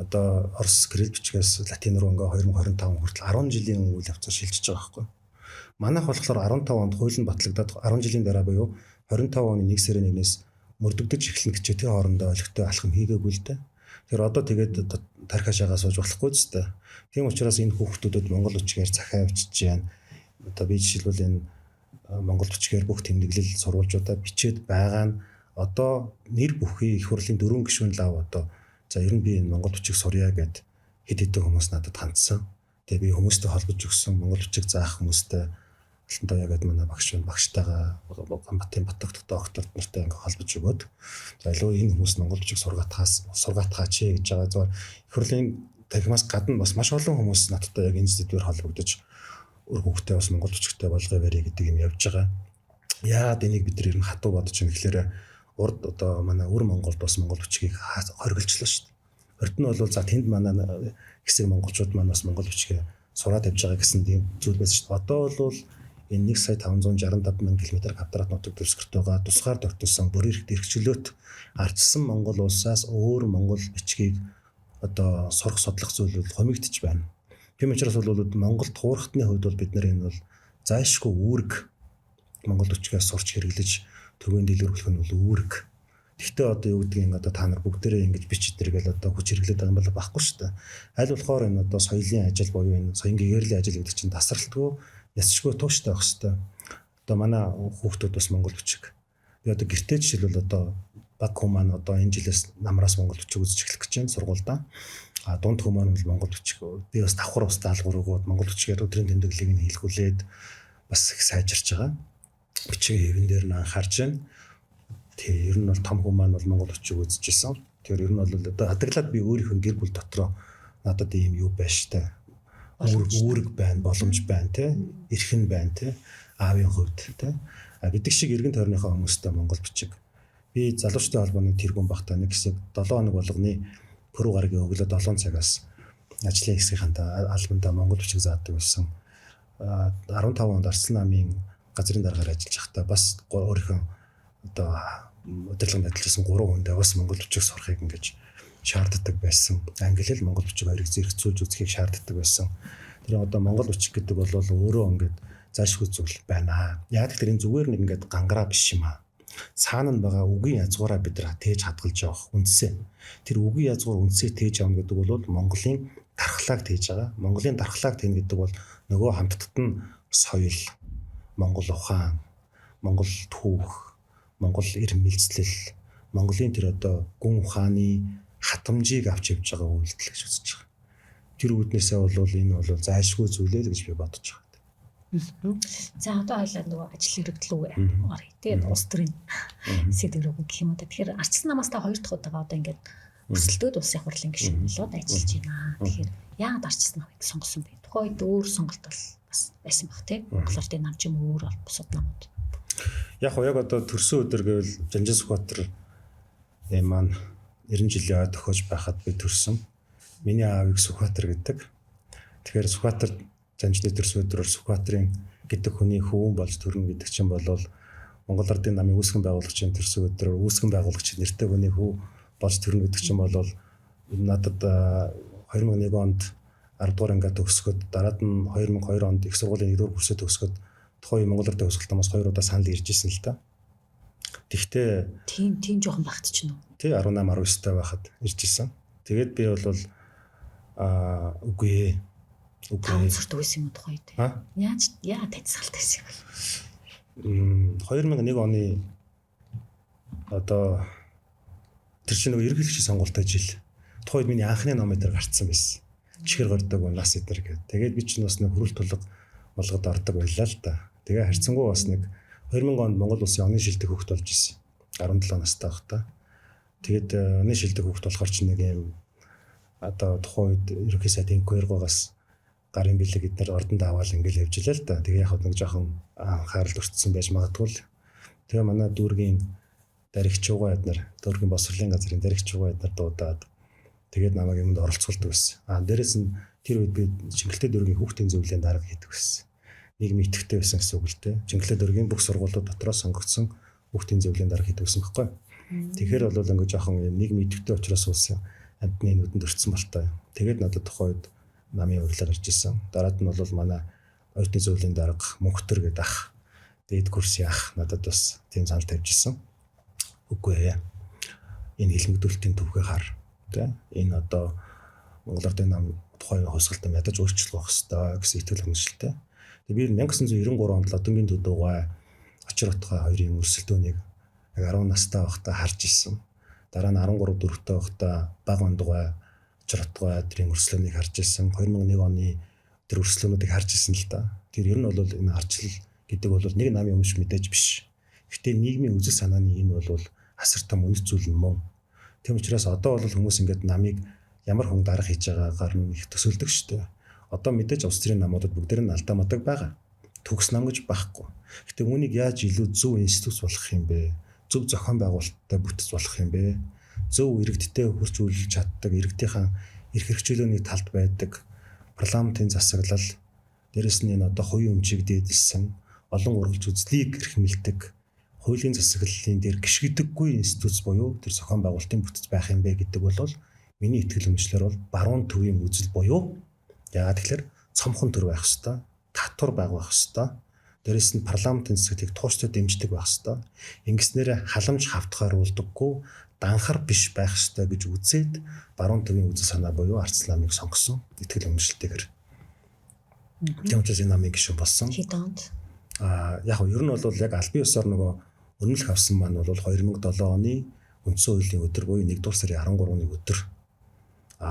одоо Орос кирилл бичгээс латин руу ингээ 2025 хүртэл 10 жилийн үйл явцаар шилжиж байгаа байхгүй. Манайх болохоор 15 онд хууль нь батлагдаад 10 жилийн дараа буюу 25 оны 1 сарын 1-ээс мөрдөгдөж эхлэнэ гэж тэр хоорондоо олигтой алхам хийгээгүй л дээ. Тэр одоо тэгээд тархиашаагаа сууж болохгүй ч дээ. Тийм учраас энэ хүүхдүүдэд монгол бичгээр захиа авчиж байна. Одоо би жишээлбэл энэ монгол бичгээр бүх тэмдэглэл сурвалжуудаа бичээд байгаа нь одоо нэр бүхий их хурлын 4 гишүүн лав одоо за ер нь би энэ монгол бичиг сурья гэд хэд хэдэн хүмүүс надад хандсан. Тэгээ би хүмүүстэй холбож өгсөн, монгол бичиг заах хүмүүстэй Алтантоя гэдэг манай багш байна. Багштайгаа Ганбатын Батогт доктор нартай ингээ холбож өгөөд за илүү энэ хүмүүс монгол бичиг сургаатгаач гэж байгаа. Зүгээр их хурлын танхимаас гадна бас маш олон хүмүүс надтай яг энэ сэдвээр холбогдож өөр хүүхдээ бас монгол бичигтэй болгоё барья гэдэг юм явж байгаа. Яагаад энийг бид нар ер нь хатуу бодож байгаа гэхээр урд одоо манай өр Монголд бас монгол бичгийг хоригдчихлоо шүү дээ. Урд нь бол за тэнд манай хэсэг монголчууд маань бас монгол бичгээ сураад явж байгаа гэсэн тийм зүйл байсан шүү дээ. Одоо бол энэ 1 сая 565 мянган км квадрат нутаг дэвсгэрт байгаа тусгаар тогтсон бүр эрх эрхчлөөт ардчсан Монгол улсаас өөр монгол бичгийг одоо сурах судлах зүйл бол хомигдож байна. Тийм учраас бол Монгол туурхтны хувьд бол бид нар энэ бол зайлшгүй үүрэг монгол бичгээс сурч хэрэглэж төвийн дэлгэрүүлэх нь бол үүрэг. Гэхдээ одоо юу гэдгийг одоо та нар бүгдээрээ ингэж бич идэргээл одоо хүч хэрэглээд байгаа юм бол байхгүй шүү дээ. Аль болохоор энэ одоо соёлын ажил буюу энэ соён гэгэрлийн ажил гэдэг чинь тасралтгүй Ясчгүй тууштай байх хэвээр. Одоо манай хүүхдүүд бас монгол бичиг. Би одоо гэртээ жишээлбэл одоо баг хүн маань одоо энэ жилээс намраас монгол бичиг үзэж эхлэх гэж байна сургуульдаа. А дунд хүн маань бол монгол бичиг. Би бас давхар ус даалгавар өгөөд монгол бичгээр өдрийн тэмдэглэлийг нь хийлгүүлээд бас их сайжирч байгаа. Бичгийн хэвэн дээр нь анхаарч байна. Тэг ер нь бол том хүн маань бол монгол бичиг үзчихсэн. Тэгэхээр ер нь бол одоо хадгалаад би өөрийнхөө гэр бүл дотроо надад ийм юу байж та үүрэг байна, боломж байна те, эрх нь байна те, аавын хувьд те. А гэдэг шиг эргэн тойрныхоо хүмүүстэй монгол бичиг. Би залуучдын холбооны тэргүүн багтаа нэг хэсэг 7 хоног болгоны пүрэв гарагийн өглөө 7 цагаас ажлын хэсгийнхэнтэй албандаа монгол бичиг заадаг байсан. 15 онд Арслан намын газрын даргаар ажиллаж байхдаа бас өөрийнхөө одоо удирдлаганд ажилласан 3 хүндээ бас монгол бичиг сурахыг ингэж шаарддаг байсан. Англи хэл, монгол бичиг хоёрыг зэрэгцүүлж үзэхийг шаарддаг байсан. Тэр одоо монгол бичиг гэдэг бол өөрөө ингээд зайлшгүй зүйл байна. Яг тэр энэ зүгээр нэг ингээд гангараа биш юм аа. Цаана нь байгаа үгийн язгуураа бид нар тээж хадгалж явах үндсээ. Тэр үгийн язгуур үндсээ тээж явна гэдэг бол Монголын дархлааг тээж байгаа. Монголын дархлааг тээнэ гэдэг бол нөгөө хамттад нь соёл, Монгол ухаан, Монгол түүх, Монгол эрх мэдэл, Монголын тэр одоо гүн ухааны хатамжийг авч явж байгаа үйлдэл гэж үзэж байгаа. Тэр үүднээсээ бол энэ бол зайлшгүй зүйлээ л гэж би бодож байгаа. За одоо хоёлаа нөгөө ажил хэрэгтэл үү оръё. Тэгээд улс төрийн сэдв рүү гэх юм уу. Тэгэхээр Арчилсан намаас та хоёр дахь удаага одоо ингээд өрсөлдөөд улсын хурлын гишүүн болоод ажиллаж байна. Тэгэхээр яагаад Арчилсан намыг сонгосон бэ? Тухайн үед өөр сонголт бол бас байсан баг тий. Монгол Ардын нам ч юм уу өөр бусад намууд. Яг яг одоо төрсөн өдөр гэвэл Жанжин Сүхбаатар маань 90 жилийн ой тохиож байхад би төрсөн. Миний аавыг Сүхбаатар гэдэг. Тэгэхээр Сүхбаатар Жанжны төрсөн өдрөөр Сүхбаатарын гэдэг хүний хөвөн болж төрнө гэдэг чинь бол Монгол Ардын намын үүсгэн байгуулагчийн төрсөн өдрөөр үүсгэн байгуулагч нэртэй хүний хүү болж төрнө гэдэг чинь бол надад 2001 онд 10 дугаар ангиа төгсгöd дараад нь 2002 онд их сургуулийн 1 дугаар курсээ төгсгöd тухайн Монгол Ардын хувьсгалтаас бас хоёр удаа санал ирж исэн л та. Тэгтээ тийм жоохон багт ч нүү. Тий 18 19 та байхад ирж исэн. Тэгээд би бол үгүй. Үгүй. Сүрт байсан юм уу тухайн үед? Яаж яа танилцалт байсан юм бэ? 2001 оны одоо тэр чинь нөгөө ерөнхийлөгчийн сонгуультай жил. Тухайн үед миний анхны ном эдэр гарцсан байсан. Чихэр гордог нас эдэр гэдэг. Тэгээд би чинь бас нэг хөрөл тулга болгоод ордог байлаа л та. Тэгээ харьцангуй бас нэг 2000 онд Монгол улсын оны шилдэг хүүхэд болж исэн. 17 настай байхдаа. Тэгээд оны шилдэг хүүхэд болохоор чинь нэг юм одоо тухайн үед ерөнхий сайд инквайргоогоос гарын бэлэг эднэр ордонд аваад ингээл явж илээ л да. Тэгээ яг нэг жоохон анхаарал өртсөн байж магадгүй л. Тэгээ манай дүүргийн даригч угаа эднэр дүүргийн боловсролын газрын даригч угаа эднэр дуудаад тэгээд намайг юмд оролцуулдаг байсан. А дээрэс нь тэр үед би Чингэлтэй дүүргийн хүүхдийн зөвлөлийн дарга хийдэг байсан. Нийгмийн идэвхтэй байсан гэсэн үг л дээ. Чингэлтэй дүүргийн бүх сургуулиуд дотроос сонгогдсон хүүхдийн зөвлөлийн дарга хийдэг байсан байхгүй. Тэгэхээр бол ингээ жоохон юм нийгмийн идэвхтэй учраас улсын амьтны нүдэнд өртсөн болтой. Тэгээд надад тухайн үед намын урилга гарч исэн. Дараад нь бол манай оюутны зөвлөлийн дарга Мөнхтөр гэдэг ах дээд курсын ах надад бас тийм санал тавьж исэн. Үгүй ээ. Энэ хилмигдүүлэлтийн төвхөө хар. Тэ? Энэ одоо Монгол Ардын нам тухайн хувьсгалтаа ядаж өөрчлөх байх ёстой гэсэн итгэл үнэмшилтэй. Тэгээ би 1993 онд Лодонгийн төдөөгүй Очир отгой хоёрын өрсөлдөөнийг яг 10 настай байхдаа харж исэн. Дараа нь 13 дөрөвтэй байхдаа баг ондгой Очир отгой тэрийн өрсөлдөөнийг харж исэн. 2001 оны тэр өрсөлдөөнүүдийг харж исэн л да. Тэр ер нь бол энэ арчлал гэдэг бол нэг намын өмч мэдээж биш. Гэтэ нийгмийн үзэл санааны энэ бол асар том үнэт зүйл нь мөн. Тийм учраас одоо бол хүмүүс ингээд намыг ямар хүн дарга хийж байгаагаар нь их төсөөлдөг шүү дээ. Одоо мэдээж улс төрийн намуудад бүгдээр нь алдаа мадаг байгаа. Төгс нам гэж байхгүй. Гэтэ үүнийг яаж илүү зөв институт болох юм бэ? Зөв зохион байгуулалттай бүтэц болох юм бэ? Зөв иргэдтэй хурц үйлдэж чаддаг, иргэдийнхаа эрх хэрэгжүүлээний талд байдаг парламентын засаглал, дээрэс нь энэ одоо хувийн өмчийг дээдэлсэн олон ургалж үзлийг эрхэмлдэг хуулийн засаглалын дээр гიშгдэггүй институт буюу тэр зохион байгуулалтын бүтэц байх юм бэ гэдэг бол миний итгэл үнэмшлэр бол баруун төвийн үзэл буюу яагаад тэгэхээр цомхон төр байх хэвээр, татвар баг байх хэвээр, дээрэс нь парламентын засаглалыг тууштай дэмждэг байх хэвээр, ингэснээр халамж хавтгааруулдаггүй данхар биш байх ёстой гэж үзээд баруун төвийн үзэл санаа буюу Арц ламыг сонгосон итгэл үнэмшилтэйгээр. Тийм учраас энэ намын гишүүн болсон. Хэд онд? Яг нь ер нь бол яг албан ёсоор нөгөө үнэмлэх авсан маань бол 2007 оны үндсэн хуулийн өдөр буюу 1-р сарын 13-ны өдөр.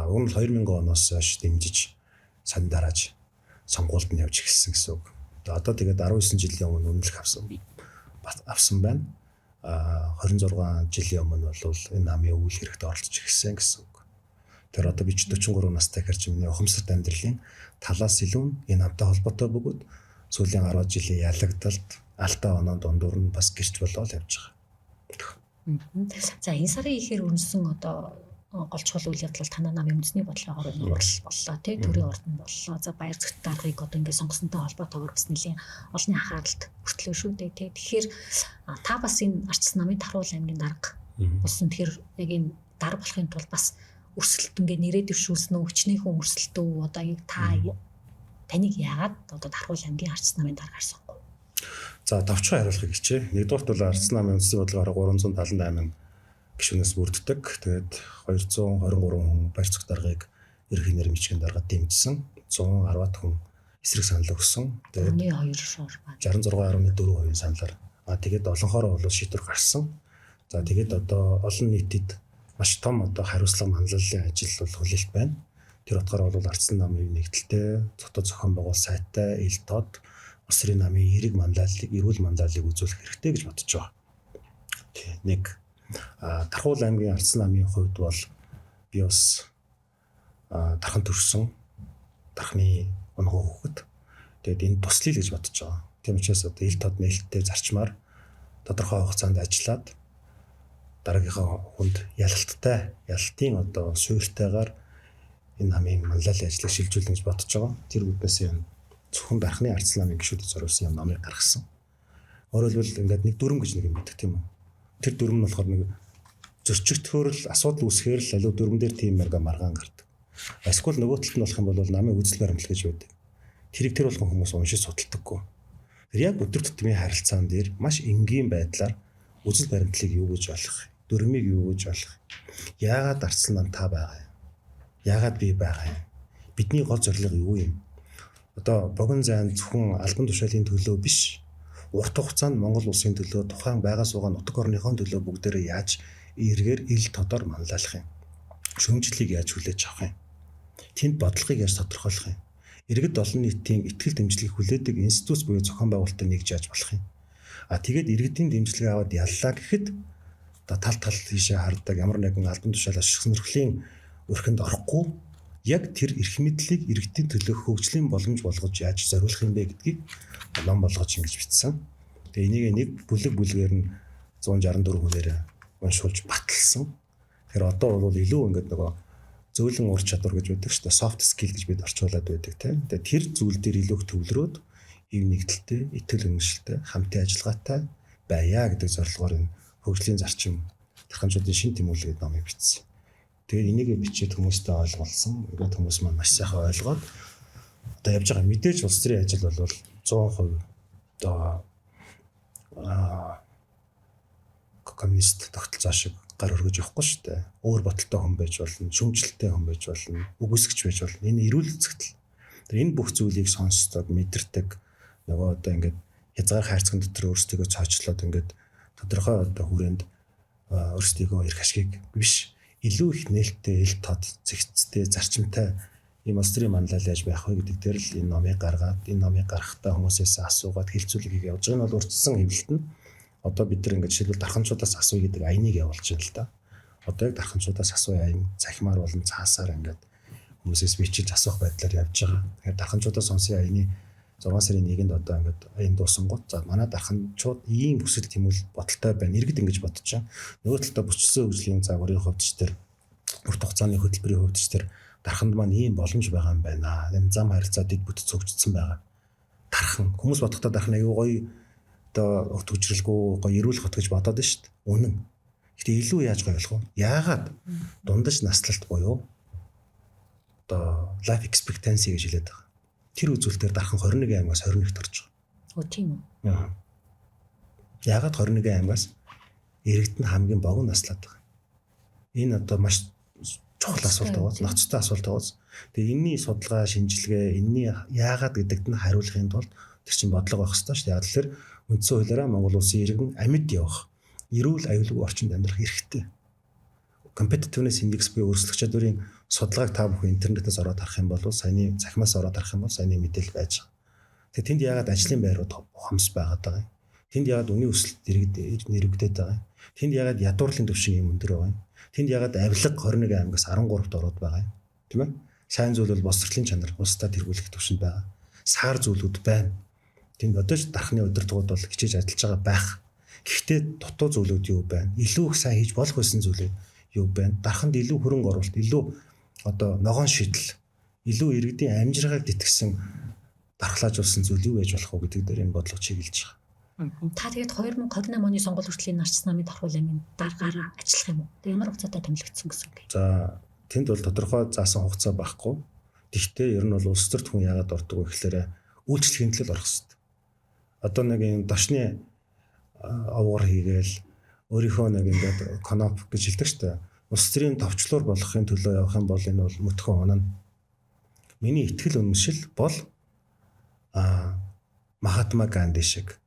Уг нь 2000 оноос хойш дэмжиж сан дарааж сонгуульд нь явж эхэлсэн гэсэн үг. Одоо тэгээд 19 жилийн өмнө үнэмлэх авсан байна. 26 жилийн өмнө бол энэ намын үйл хэрэгт оролцож эхэлсэн гэсэн үг. Тэр одоо би ч 43 настай хэрч миний ухамсарт амьдралын талаас илүү энэ намтай холбоотой бөгөөд сүүлийн 10 жилийн ялагдалт алдаа оноо дундуур нь бас гэрч болоод явж байгаа. За энэ сарын ихээр өрнөсөн одоо гол чухал үйл явдал бол танай намын үндэсний бодлогоор нурал боллоо тий, төрийн ордон боллоо. За баяр зүгт даргаыг одоо ингээд сонгосонтой холбоотойгоор бас нэлийн олонний анхааралд хүртлөө шүү дээ тий. Тэгэхээр та бас энэ Арчсан намын Тархуул аймгийн дарга болсон. Тэгэхээр яг энэ дарга болохын тулд бас өрсөлдөлт ингээд нэрээ дэвшүүлсэн үү, хичнээн хүн өрсөлдөв одоо яг та таныг яагаад одоо Тархуул аймгийн Арчсан намын даргаар сонгов? За товчхон хариулахыг хичээ. Нэгдүгээрт бол Арчсан намын үндэсний бодлогоор 378 гишүүнээс бүрддэг. Тэгээд 223 хүн баяр цог даргаыг ерөнхий нэр мичгийн даргаад дэмжсэн. 110 хүн эсрэг санал өгсөн. Тэгээд 66.4% саналаар. Тэгээд олонхоороо бол шийдвэр гарсан. За тэгээд одоо олон нийтэд маш том одоо хариуцлага манлайллын ажил бол хүлээлт байна. Тэр утгаараа бол Арчсан намын нэгдэлтэй, дотоод зохион байгуулалт сайтай, ил тод улс төрийн намын эерэг манлайллыг, эрүүл манлайллыг үзүүлэх хэрэгтэй гэж бодож байгаа. Тий. Нэг Тархуул аймгийн Арчсан намын хувьд бол би бас Тархан төрсөн, Тарханы унган хүүхэд. Тэгээд энэ туслая гэж бодож байгаа. Тийм учраас одоо ил тод нээлттэй зарчмаар тодорхой хугацаанд ажиллаад дараагийнхаа хүнд ялалттай, ялалтын одоо суурьтайгаар энэ намын манлайллын ажлыг шилжүүлнэ гэж бодож байгаа. Тэр үднээс юм зөвхөн Дархны Арчсан намын гишүүдэд зориулсан юм номыг гаргасан. Өөрөөр хэлбэл ингээд нэг дүрм гэж нэг юм байдаг тийм үү? Тэр дүрм нь болохоор нэг зөрчигдөхөөр л асуудал үүсгэхээр л аливаа дүрм дээр тийм марга маргаан гардаг. Эсвэл нөгөө талд нь болох юм бол намын үзэл баримтлал гэж байдаг. Тэрийг тэр болгон хүмүүс уншиж судалдаггүй. Тэр яг өдөр тутмын харилцаан дээр маш энгийн байдлаар үзэл баримтлалыг юу гэж ойлгох, дүрмийг юу гэж ойлгох, яагаад Арчсан нам та байгаа юм, яагаад би байгаа юм, бидний гол зорилго юу юм? Одоо богино зайд зөвхөн албан тушаалын төлөө биш, урт хугацаанд Монгол улсын төлөө тухайн байгаа суугаа нутаг орныхон төлөө бүгдээрээ яаж эргээр ил тодор манлайлах юм, шүүмжлэлийг яаж хүлээж авах юм, тэнд бодлогыг яаж тодорхойлох юм, иргэд олон нийтийн итгэл дэмжлэгийг хүлээдэг институт буюу зохион байгуулалтыг нэгж яаж болох юм. Тэгээд иргэдийн дэмжлэгийг аваад яллаа гэхэд одоо тал тал тийшээ хардаг ямар нэгэн албан тушаал ашиг сонирхлын өрхөнд орохгүй яг тэр эрх мэдлийг иргэдийн төлөө хөгжлийн боломж болгож яаж зориулах юм бэ гэдгийг ном болгож ингэж бичсэн. Тэгээ энийг нэг бүлэг бүлгээр нь 164 хүнээр уншуулж баталсан. Тэгэхээр одоо бол илүү ингээд нөгөө зөөлөн ур чадвар гэж байдаг шүү дээ. Soft skill гэж бид орчуулад байдаг тийм. Тэгээ тэр зүйл дээр илүү их төвлөрөөд ив нэгдэлтэй, итгэл үнэмшилтэй, хамтын ажиллагаатай байя гэдэг зорилгоор энэ хөгжлийн зарчим Тарханчуудын шин тэмүүлэл гэдэг номыг бичсэн. Тэгээд энийг бичээд хүмүүстэй ойлгуулсан. Ингээд хүмүүс маань маш сайхан ойлгоод одоо явж байгаа. Мэдээж улс төрийн ажил бол 100% одоо коммунист тогтолцоо шиг гар өргөж явахгүй шүү дээ. Өөр бодолтой хүн байж болно, шүүмжлэлтэй хүн байж болно, үгүйсгч байж болно. Энэ эрүүл үзэгдэл. Тэр энэ бүх зүйлийг сонсдог, мэдэрдэг нөгөө одоо ингээд хязгаар хайрцагын дотор өөрсдийгөө цоочлоод ингээд тодорхой одоо хүрээнд өөрсдийгөө эрх ашигыг биш, илүү их нээлттэй, ил тод, зэгцтэй, зарчимтай ийм улс төрийн манлайл яаж байх вэ гэдэг дээр л энэ номыг гаргаад, энэ номыг гаргахтаа хүмүүсээс асуугаад хэлцүүлэг хийх явж байгаа нь бол урьдчилсан хэвлэлт нь одоо бид нар ингээд жишээлбэл дарханчуудаас асууя гэдэг аяныг явуулж байна л да. Одоо яг дарханчуудаас асууя аян цахимаар болон цаасаар ингээд хүмүүсээс бичиж асуух байдлаар явж байгаа. Тэгэхээр дарханчуудаас сонсъё аяны 6 сарын 1-нд одоо ингээд аян дуусангууд за манай дарханчууд ийм хүсэл тэмүүл бодолтой байна. Иргэд ингэж бодож байгаа. Нөгөө талдаа бүчилсэн хөгжлийн загварын хувьд ч тэр урт хугацааны хөтөлбөрийн хувьд ч тэр дарханд маань ийм боломж байгаа юм байна. Энэ зам харилцаа дэд бүтэц хөгжсөн байгаа. Дархан хүмүүс бодохдоо дархан аюу гоё одоо төвчрэлгүй гоё эрүүл хот гэж бодоод байна шүү дээ. Үнэн. Гэтэ илүү яаж гоё болох вэ? Яагаад дундаж наслалт буюу одоо life expectancy гэж хэлээд байгаа. Тэр үзүүлэлтээр дархан 21 аймагаас 21-т орж байгаа. Өө тийм үү? Яагаад 21 аймагаас иргэд нь хамгийн богино наслаад байгаа. Энэ одоо маш Чухал асуулт байгаа. Ноцтой асуулт байгаа. Тэгээ энэний судалгаа, шинжилгээ, энэний яагаад гэдэгт нь хариулахын тулд тэр чинь бодлого байх ёстой шүү дээ. Яг тэгэхээр үндсэн хуулиараа Монгол улсын иргэн амьд явах, эрүүл аюулгүй орчинд амьдрах эрхтэй. Competitiveness index буюу өрсөлдөх чадварын судалгааг та бүхэн интернетээс ороод харах юм бол саяны цахимаас ороод харах юм бол саяны мэдээлэл байж байгаа. Тэгээ тэнд яагаад ажлын байрууд хомс байгаад байгаа юм? Тэнд яагаад үнийн өсөлт нэрвэгдээд байгаа юм? Тэнд яагаад ядуурлын түвшин юм өндөр байгаа юм? Тэнд яагаад авилга 21 аймагаас 13-т ороод байгаа юм? Тийм ээ? Сайн зүйл бол боловсролын чанар улсдаа тэргүүлэх түвшинд байгаа. Саар зүйлүүд байна. Тэнд одоо ч дархны удирдлагууд бол хичээж ажиллаж байгаа байх. Гэхдээ дутуу зүйлүүд юу байна? Илүү их сайн хийж болох байсан зүйлүүд юу байна? Дарханд илүү хөрөнгө оруулалт, илүү одоо ногоон шийдэл, илүү иргэдийн амжиргааг тэтгэсэн дархлаажуулсан зүйл юу байж болох вэ гэдэг дээр энэ бодлого чиглэж байгаа. Та тэгээд 2028 оны сонгуул хүртэл энэ Арчсан намын Дарх уул аймгийн даргаараа ажиллах юм уу? Тэгээд ямар хугацаатай томилогдсон гэсэн үг юм? За тэнд бол тодорхой заасан хугацаа байхгүй. Тэгэхдээ ер нь бол улс төрт хүн яагаад ордог вэ гэхээр үйлчлэхийн төлөө орох хэрэгтэй. Одоо нэг юм дошны овгор хийгээл өөрийнхөө нэг ингээд коноп гэж хэлдэг шүү дээ. Улс төрийн товчлуур болгохын төлөө явах юм бол энэ бол мөтгөн унана. Миний итгэл үнэмшил бол Махатма Ганди шиг,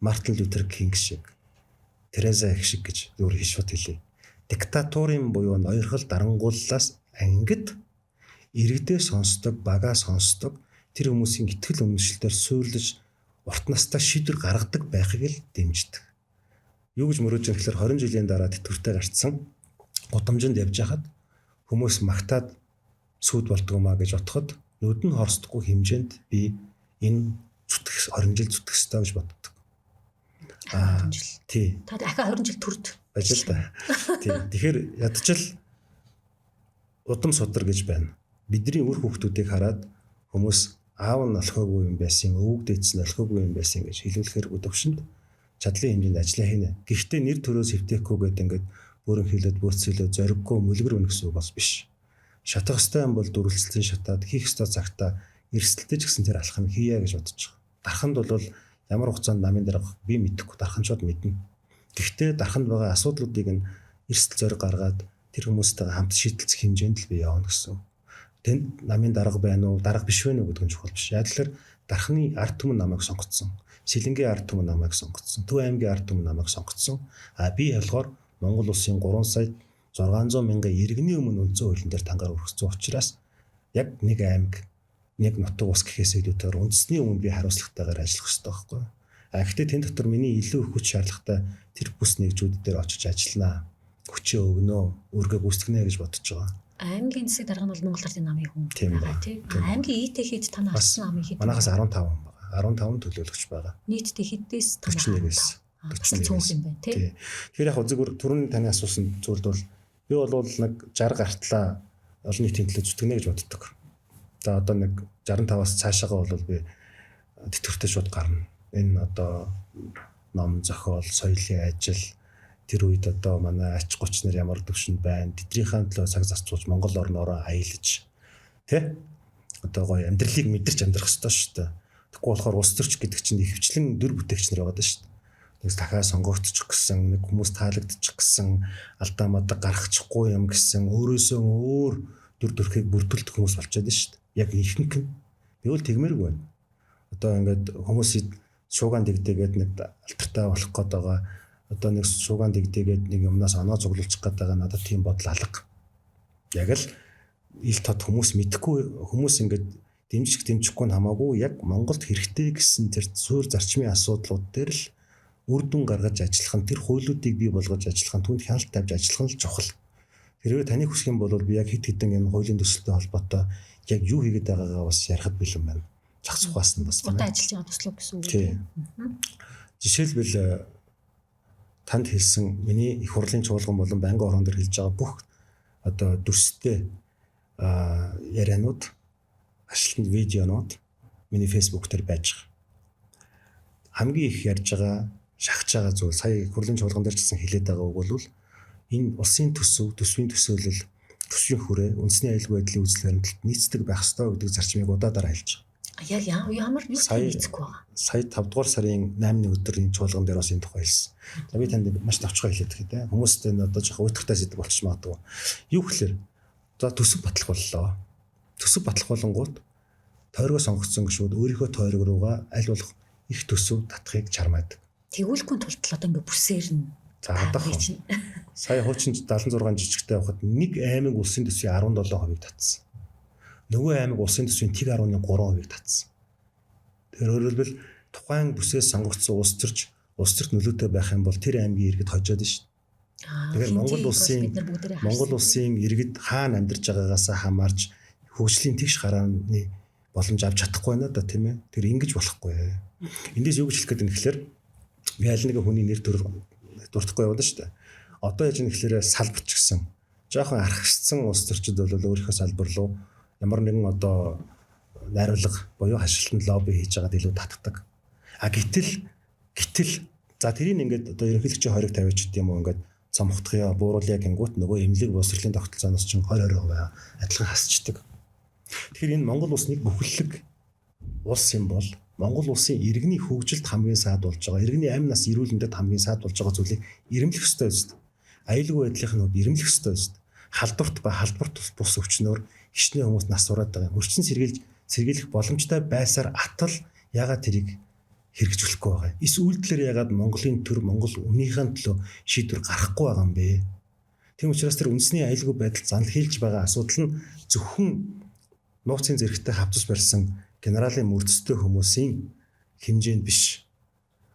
Мартин Лютер Кинг шиг, Тереза их шиг гэж өөр шууд хэлье. Диктатурын буюу ноёрхол дарангууллаас ангид иргэдээ сонсдог, багаа сонсдог тэр хүмүүсийн итгэл үнэмшилтээр суурлаж урт настай шийдвэр гаргадаг байхыг л дэмждэг. Юу гэж мөрөөдж байгаа гэхээр 20 жилийн дараа тэтгэвртэй гарцсан гудамжинд явж хахад хүмүүс магтаад сүд болдгоо маа гэж бодоход нүд нь хорсдохгүй хэмжээнд би энэ зүтгэх 20 жил зүтгэх ёстой гэж боддог. 20 жил. Тий. Та дахиад 20 жил төрд. Байж л та. Тий. Тэгэхээр ядчил удам судар гэж байна. Бидний үр хүүхдүүдийг хараад хүмүүс аав нь олхоогүй юм байсан, өвөг дээдс нь олхоогүй юм байсан гэж хэлүүлэхээр өдөвшөнд чадлын хэмжээнд ажиллаа хийнэ. Гэхдээ нэр төрөөс эвтэхгүй гэдэг ингээд бүрэн хилээд бөөцөлөө зориггүй мөлгөр үнэ гэсэн үг бас биш. Шатах ёстой юм бол дүрлцэлтэн шатаад хийх ёстой цагтаа эрсдэлтэй ч гэсэн тэр алхам хийе гэж бодож байгаа. Дарханд бол ямар хугацаанд намын дарга би мэдэхгүй, дарханчууд мэднэ. Гэхдээ дарханд байгаа асуудлуудыг нь эрсдэл зориг гаргаад тэр хүмүүстэйгээ хамт шийдэлцэх хэмжээнд л би явна гэсэн. Тэнд намын дарга байна уу, дарга биш вэ гэдэг нь чухал биш. Яг л дархны ард түмэн намайг сонгоцсон. Сэлэнгийн ард түмэн намайг сонгоцсон. Төв аймгийн ард түмэн намайг сонгоцсон. А би болохоор Монгол улсын 3 сая 600 мянган иргэний өмнө үндсэн хуулийн дээр тангаар өргөцсөн учраас яг нэг аймаг, нэг нутаг ус гэхээс илүүтэйгээр үндэсний өмнө би хариуцлагатайгаар ажиллах ёстой байхгүй. А гэхдээ тэн дотор миний илүү их хүч шаардлагатай тэр бүс нэгжүүд дээр очиж ажилланаа. Хүчээ өгнө, үүргээ гүйцэтгэнэ гэж бодож байгаа. Аймгийн засаг дарга нь бол Монгол Ардын намын хүн байгаа тий. Аймгийн ИТ хэд танай Арчсан намын хэд? Манайхаас 15 хүн байгаа. 15 төлөөлөгч байгаа. Нийтдээ хэдээс танай? 41-ээс. 41 цөөнх юм байна тий. Тэгэхээр яг зүгээр түрүүний таны асуусан зүйлд бол би бол нэг 60 гартлаа олон нийтийн төлөө зүтгэнэ гэж боддог. За одоо нэг 65-аас цаашаагаа бол би тэтгэвртэй шууд гарна. Энэ одоо ном зохиол, соёлын ажил тэр үед одоо манай ач гуч нар ямар төвшөнд байна. Тэднийхээ төлөө цаг зарцуулж Монгол орноороо аялаж тий одоо гоё амьдралыг мэдэрч амьдрах ёстой шүү дээ. Тэгэхгүй болохоор улс төрч гэдэг чинь ихэвчлэн дүр бүтээгч нар байгаа шүү дээ. Нэг дахиад сонгогдчих гэсэн, нэг хүмүүс таалагдчих гэсэн, алдаа мадаг гаргачихгүй юм гэсэн, өөрөөсөө өөр дүр төрхийг бүрдүүлдэг хүмүүс болчиход шүү дээ. Яг ихэнх нь. Би бол тэгмээргүй байна. Одоо ингээд хүмүүсийг шуугаан дэгдэгээд нэг алтартай болох гээд байгаа. Одоо нэг шуугаан дэгдэгээд нэг юмнаас оноо цуглуулчих гээд байгаа надад тийм бодол алга. Яг л ил тод хүмүүс мэдэхгүй хүмүүс ингээд дэмжих дэмжихгүй нь хамаагүй яг Монголд хэрэгтэй гэсэн тэр суурь зарчмын асуудлууд дээр л үр дүн гаргаж ажиллах нь тэр хуулиудыг бий болгож ажиллах нь түүнд хяналт тавьж ажиллах нь л чухал. Хэрвээ таны хүсэх юм бол би яг хэд хэдэн энэ хуулийн төсөлтэй холбоотой яг юу хийгээд байгаагаа бас ярихад бэлэн байна. Зах зухаас нь бас тийм. Одоо ажиллаж байгаа төслөө гэсэн үг тийм. Жишээлбэл танд хэлсэн миний их хурлын чуулган болон байнгын хорон дээр хэлж байгаа бүх одоо дүрстэй ярианууд, ашлтанд видеонууд миний Facebook дээр байж байгаа. Хамгийн их ярьж байгаа, шахаж байгаа зүйл сая их хурлын чуулган дээр ч гэсэн хэлээд байгаа үг бол энэ улсын төсөв, төсвийн төсөөлөл, төсвийн хүрээ, үндэсний аюулгүй байдлын үзэл баримтлалд нийцдэг байх ёстой гэдэг зарчмыг удаадаар хэлж байгаа. Яг ямар юу нийцэхгүй байгаа. Сая 5 дугаар сарын 8-ны өдөр энэ чуулган дээр бас энэ тухай хэлсэн. За би танд маш товчхон хэлээд өгье те. Хүмүүст энэ одоо жоохон уйтгартай сэдв болчих магадгүй. Юу гэхээр За төсөв батлах боллоо. Төсөв батлах болонгууд тойргоо сонгогдсон гишүүд өөрийнхөө тойрог руугаа аль болох их төсөв татахыг чармаадаг. Тэгүүлэхгүй тулд л одоо ингээ бүсээр нь за одоох. Сая хуучин 76 жижигтэй байхад нэг аймаг улсын төсвийн 17%-ийг татсан. Нөгөө аймаг улсын төсвийн 1.3%-ийг татсан. Тэр өөрөөр хэлбэл тухайн бүсээс сонгогдсон улс төрч улс төрт нөлөөтэй байх юм бол тэр аймгийн иргэд хожоод шин. Тэгэхээр Монгол улсын иргэд хаана амьдарч байгаагаас хамаарч хөгжлийн тэгш гарааны боломж авч чадахгүй байна да, тийм ээ. Тэр ингэж болохгүй. Эндээс юу гэж хэлэх гээд байна гэхээр би аль нэгэн хүний нэр төр дуртахгүй яваад шүү дээ. Одоо яаж юм гэхээр салбарч гисэн жоохон архагшсан улс төрчид бол өөрийнхөө салбар руу ямар нэгэн одоо найруулга буюу хашилтанд лобби хийж байгаад илүү татдаг. А гэтэл за тэрийг ингээд одоо ерөнхийлөгчийн 20-ыг тавиач гэдэг юм уу ингээд цомхтгоё, бууруулъя гингүүт нөгөө эмнэлэг боловсролын тогтолцооноос чинь 20-20% адилхан хасчдаг. Тэгэхээр энэ Монгол улс нэг бүхэллэг улс юм бол Монгол улсын иргэний хөгжилд хамгийн саад болж байгаа, иргэний амь нас эрүүл мэндэд хамгийн саад болж байгаа зүйлийг ирэмлэх ёстой биз дээ. Аюулгүй байдлын хувьд ирэмлэх ёстой биз дээ. Халдварт ба халдварт бус өвчнөөр хичнээн хүмүүс нас ураад байгаа юм. Өрчин сэргийлэх боломжтой байсаар атал ягаад тэрийг хэрэгжүүлэхгүй байгаа юм? Эс үйлдэлээр ягаад Монголын төр, Монгол үнийхэн төлөө шийдвэр гаргахгүй байгаа юм бэ? Тийм учраас тэр үндэсний аюулгүй байдал занл хийлж байгаа асуудал нь зөвхөн нууцын зэрэгтэй хавцас барьсан генералын мөрдөстэй хүмүүсийн хэмжээнд биш.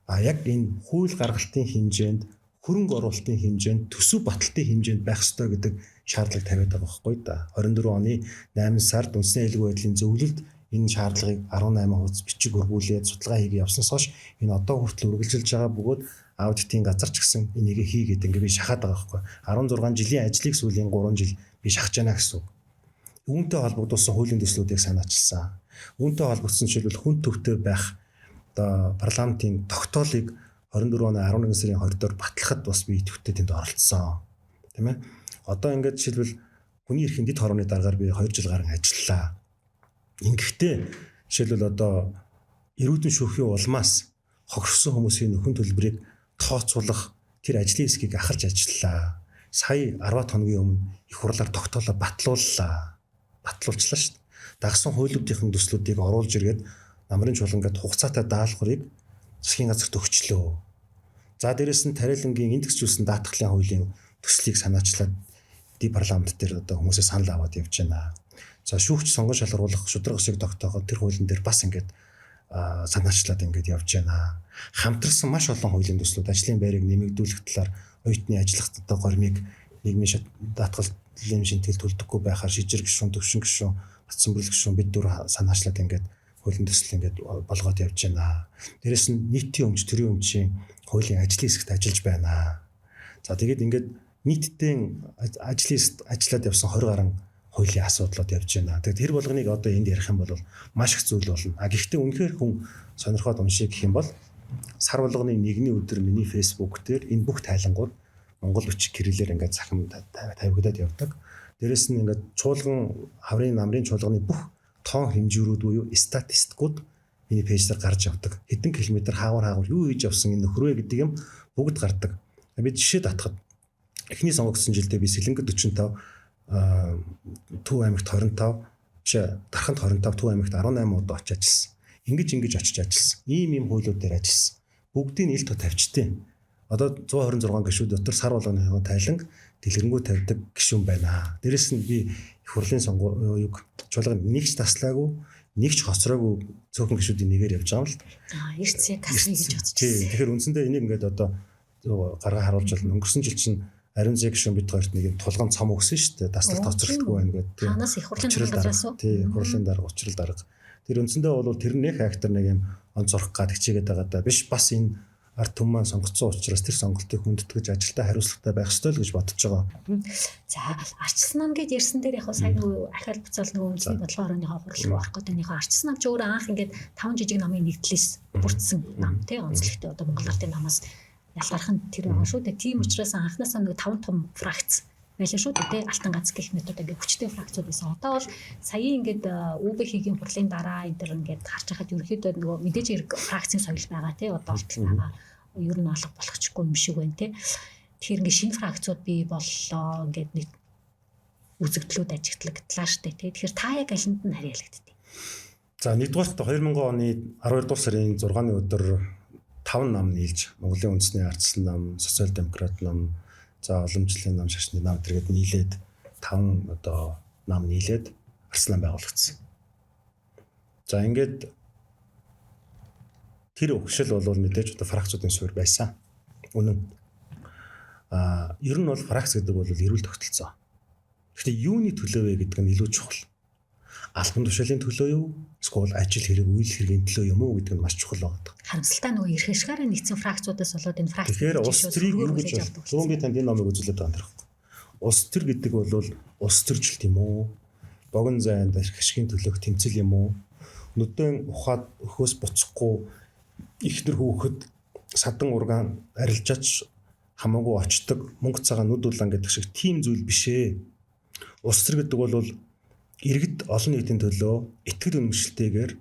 А яг энэ хууль гаргалтын хэмжээнд, хөрөнгө оруулалтын хэмжээнд, төсөв батлалтын хэмжээнд байх ёстой гэдэг шаардлага тавиад байгаа байхгүй да. 24 оны 8 сард үндэсний аюулгүй байдлын зөвлөлд энэ шаардлагыг 18 хуудас бичиг өргүүлээд судалгаа хийгээ явснаас хойш энэ одоо хүртэл үргэлжилж байгаа бөгөөд аудитын газар ч гэсэн энийг хийгээд ингээ би шахаад байгаа байхгүй. 16 жилийн ажлыг сүүлийн 3 жил би шахаж байна гэсэн үг. Үүнтэй холбогдуулсан хуулийн төслүүдийг санаачилсан. Үүнтэй холбогдсон жишээлбэл хүн төвтэй байх одоо парламентын тогтоолыг 24 оны 11 сарын 20-доор батлахад бас би идэвхтэй тэнд оролцсон. Тийм ээ. Одоо ингээд жишээлбэл хүний эрхийн дэд хорооны дараагаар би 2 жил гарan ажиллалаа. Ингэхдээ жишээлбэл одоо эрүүдэн шүүхийн улмаас хохирсон хүмүүсийн нөхөн төлбөрийг тооцоолох тэр ажлын хэсгийг ахалж ажиллалаа. Сая 10 хоногийн өмнө их хурлаар тогтоолоо батлууллаа. Батлуулчлаа шүү дээ. Дагсан хуулиудын төслүүдийг оруулж иргээд намрын чуулган гээд хугацаатай даалгаврыг засгийн газарт өгчлөө. За дээрэс нь тариалангийн индексжүүлсэн даатгалын хуулийн төслийг санаачлаад ди парламент дээр одоо хүмүүсээ санал аваад явж байна. За шүүгч сонгон шалгаруулах шударга ёсыг тогтооход тэр хуулийн дээр бас ингээд санаачлаад ингээд явж байна. Хамтарсан маш олон хуулийн төслүүд ажлын байрыг нэмэгдүүлэх талаар оюутны ажиллах одоо гормыг нийгмийн даатгалын шинтгэл төлдөггүй байхаар шижир гишүүн, төвшин гишүүн, Батсанбүрэл гишүүн бид дөрөв санаачлаад ингээд хуулийн төсөл ингээд болгоод явж байна. Дээрэс нь нийтийн өмч, төрийн өмчийн хуулийн ажлын хэсэгт ажиллаж байна. За тэгээд ингээд нийтдээ ажлын хэсэгт ажиллаад явсан 20 гаруй хуулийн асуудлууд явж байна. Тэгээд тэр болгоныг одоо энд ярих юм бол маш их зүйл болно. А гэхдээ үнэхээр хүн сонирхоод уншия гэх юм бол сар болгоны нэгний өдөр миний Facebook дээр энэ бүх тайлангууд Монгол бичиг кириллээр ингээд захим тавигдаад явдаг. Дээрэс нь ингээд чуулган хаврын намрын чуулганы бүх тоон хэмжүүрүүд буюу статистикууд миний пэйж дээр гарч явдаг. Хэдэн километр хаагур юу хийж явсан энэ нөхрөө гэдэг юм бүгд гардаг. Би жишээ татхад эхний сонгогдсон жилдээ би Сэлэнгэд 45, Төв аймагт 25, биш Дарханд 25, Төв аймагт 18 удаа очиж ажилласан. Ингэж очиж ажилласан. Ийм хуулиуд дээр ажилласан. Бүгдийг ил тод тавьчихдээ. Одоо 126 гишүүд дотор сар болгоны тайланг дэлгэрэнгүй тавьдаг гишүүн байна. Дээрэс нь би их хурлын юг чуулганд нэг ч таслаагүй, нэг ч хоцроогүй цөөхөн гишүүдийн нэгээр явж байгаа юм л да. Эртсээ касны гэж бодчихсон. Тэгэхээр үндсэндээ энийг ингээд одоо гаргаа харуулж байна. Өнгөрсөн жил чинь ариун зэг гишүүн бид хоёрт нэг юм тулган цом өгсөн шүү дээ. Таслалт хоцролтгүй байна гэдэг. Тийм. Ханаас их хурлын газраас уу? Тийм, их хурлын дарга, учрал дарга. Тэр үндсэндээ бол тэр нэх актер нэг юм он зурх гад хичээгээд байгаа даа. Биш бас энэ ард түмэн маань сонгоцсон учраас тэр сонголтыг хүндэтгэж ажилдаа хариуцлагатай байх ёстой л гэж бодож байгаа. За арчилсан нам гэж ярьсан дээр яг сайн нөгөө ахиад буцаал нөгөө үндэсний бодлогын хорооныхоо хурал руу орох гэдэг нөхөө арчилсан нам ч өөрөө анх ингээд 5 жижиг намын нэгдлээс бүрдсэн нам тий онцлогтой одоо Монгол ардын намаас ялгарх нь тэр байгаа шүү дээ. Тийм учраас анхнаасаа нөгөө 5 том фракц байлаа шүү дээ. Алтан гац гэх мэт одоо ингээд хүчтэй фракцууд байсан. Одоо бол сая ингээд ҮБХ-ийн хурлын дараа энэ төр ингээд харж байхад ерөнхийдөө нөгөө мэдээж хэрэг фракцийн соёл байгаа тий одоо болтол байгаа. Ер нь алга болохчгүй юм шиг байна тий. Тэгэхээр ингээд шинэ фракцууд бий боллоо. Ингээд нэг үзэгдлүүд ажиглагдлаа штэ тий. Тэгэхээр та яг алинд нь харьяалагддээ? За, нэгдүгээрт 2000 оны 12 дугаар сарын 6-ны өдөр 5 нам нийлж, Монголын үндэсний ардчилсан нам, Социал демократ нам, за уламжлалын нам, шашны нам тэргээд нийлээд 5 одоо нам нийлээд ардчилсан нам байгуулагдсан. За, ингээд тэр өгшил бол мэдээж одоо фракцуудын суурь байсан. Үнэн. Ер нь бол фракц гэдэг бол эрүүл тогтолцоо. Гэхдээ юуны төлөө вэ гэдэг нь илүү чухал. Албан тушаалын төлөө юу? Эсвэл ажил хэрэг, үйл хэргийн төлөө юм уу гэдэг нь маш чухал байна. Харамсалтай нөгөө эрх ашгаараа нэгдсэн фракцуудаас болоод энэ фракц Тэгэхээр улс төрийг юу гэж түрүүн би танд энэ номыг үзүүлээд байгаа юм хэрэг. Улс төр гэдэг бол улс төржилт юм уу? Богино зайд эрх ашигын төлөөх тэмцэл юм уу? Нүдэн ухаад өхөөс буцахгүй ихнэр хүүхэд садан ургаан арилжаач хамаагүй очдог мөнгө цагаан нүд улаан гэдэг шиг тийм зүйл биш ээ. Улс төр гэдэг бол иргэд олон нийтийн төлөө итгэл үнэмшилтэйгээр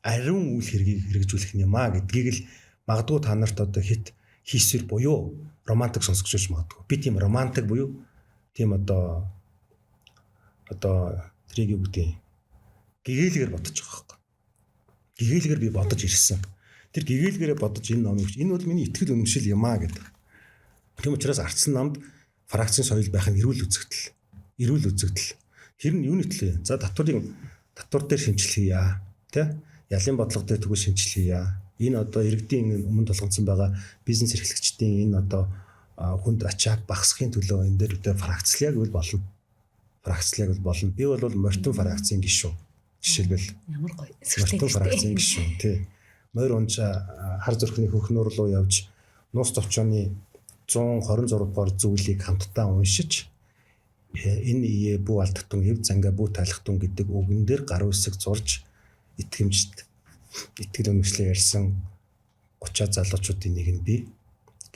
ариун үйл хэргийг хэрэгжүүлэх юм аа гэдгийг л магадгүй та нарт одоо хит хийсвэр буюу романтик сонсогч магадгүй. Би тийм романтик буюу тийм одоо тэрийг юу гэдэг гэгээлгээр бодож байгаа байхгүй. Гэгээлгээр би бодож ирсэн. Тэр гэгээлгээрээ бодож энэ номыг, энэ бол миний итгэл үнэмшил юм аа гэдэг. Тийм учраас ардсан намд фракцийн соёл байх нь эрүүл үзэгдэл. Эрүүл үзэгдэл. Тэр нь юуны төлөө? За, татвар дээр шинжил хийя. Тэ? Ялын бодлого дээр тэгвэл шинжил хийя. Энэ одоо иргэдийн өмнө тулгамдсан байгаа бизнес эрхлэгчдийн энэ одоо хүнд ачааг багасгахын төлөө энэ дээр үдэ фракцлая гэвэл болно. Фракцлая гэвэл болно. Би бол морьтон фракцийн гишүүн. Жишээлбэл ямар гоё. Морьтон фракцийн гишүүн тий. Морь унж хар зүрхний хөхнөр рүү явж нууц товчооны 126 дугаар зүйлийг хамтдаа уншиж энэ ие бүү алдтун эв зангаа бүү тайлхтун гэдэг үгэн дээр гар үсэг зурж итгэмжт итгэл үнэмшлээ ярьсан 30 залуучуудын нэг нь би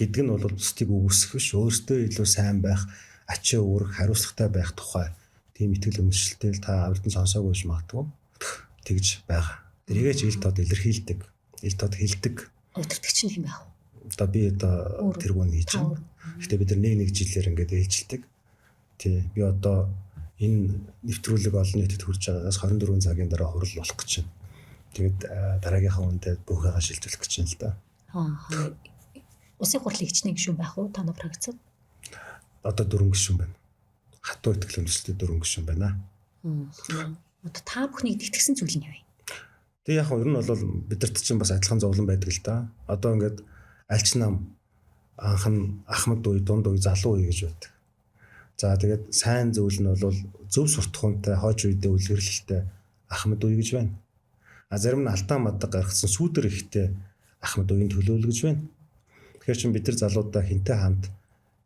гэдэг нь бол бусдыг үгүйсэх биш, өөртөө илүү сайн байх, ачаа үүрэх, хариуцлагатай байх тухай тийм итгэл үнэмшилтэй л та авирдан сонсоогүй биш магадгүй тэгж байгаа. Тэрийгээ ч ил тод илэрхийлдэг, ил тод хэлдэг. Удирдагч нь хэм байх вэ? Одоо би одоо тэргүүн хийж байна. Гэхдээ бид нар нэг жилээр ингээд ээлжилдэг. Тий, би одоо энэ нэвтрүүлэг олон нийтэд хүрж байгаагаас 24 цагийн дараа хурал болох гэж байна. Тэгээд дараагийнхаа үндэ бүхээгээ шилжүүлэх гэж байна л да. Аа. Улсын хурлын хичнээн гишүүн байх уу танай фракцид? Одоо 4 гишүүн байна. Хатуу итгэл үнэмшилтэй 4 гишүүн байна. Одоо та бүхнийг тэгтгсэн зүйл нь юу вэ? Тэг яг нь ер нь бол бидэрт чинь бас адилхан зовлон байдаг л да. Одоо ингээд альч нам анх нь ахмад үе, дунд үе, залуу үе гэж байдаг. За тэгээд сайн зүйл нь бол зөв суртахуунтай, хойч үедээ үлгэрлэлтэй ахмад үе гэж байна. А зарим нь алтан мадаг гаргацсан сүүдэр ихтэй ахмад үеийн төлөөлөл гэж байна. Тэгэхээр чин бид нар залуудаа хинтээ хамт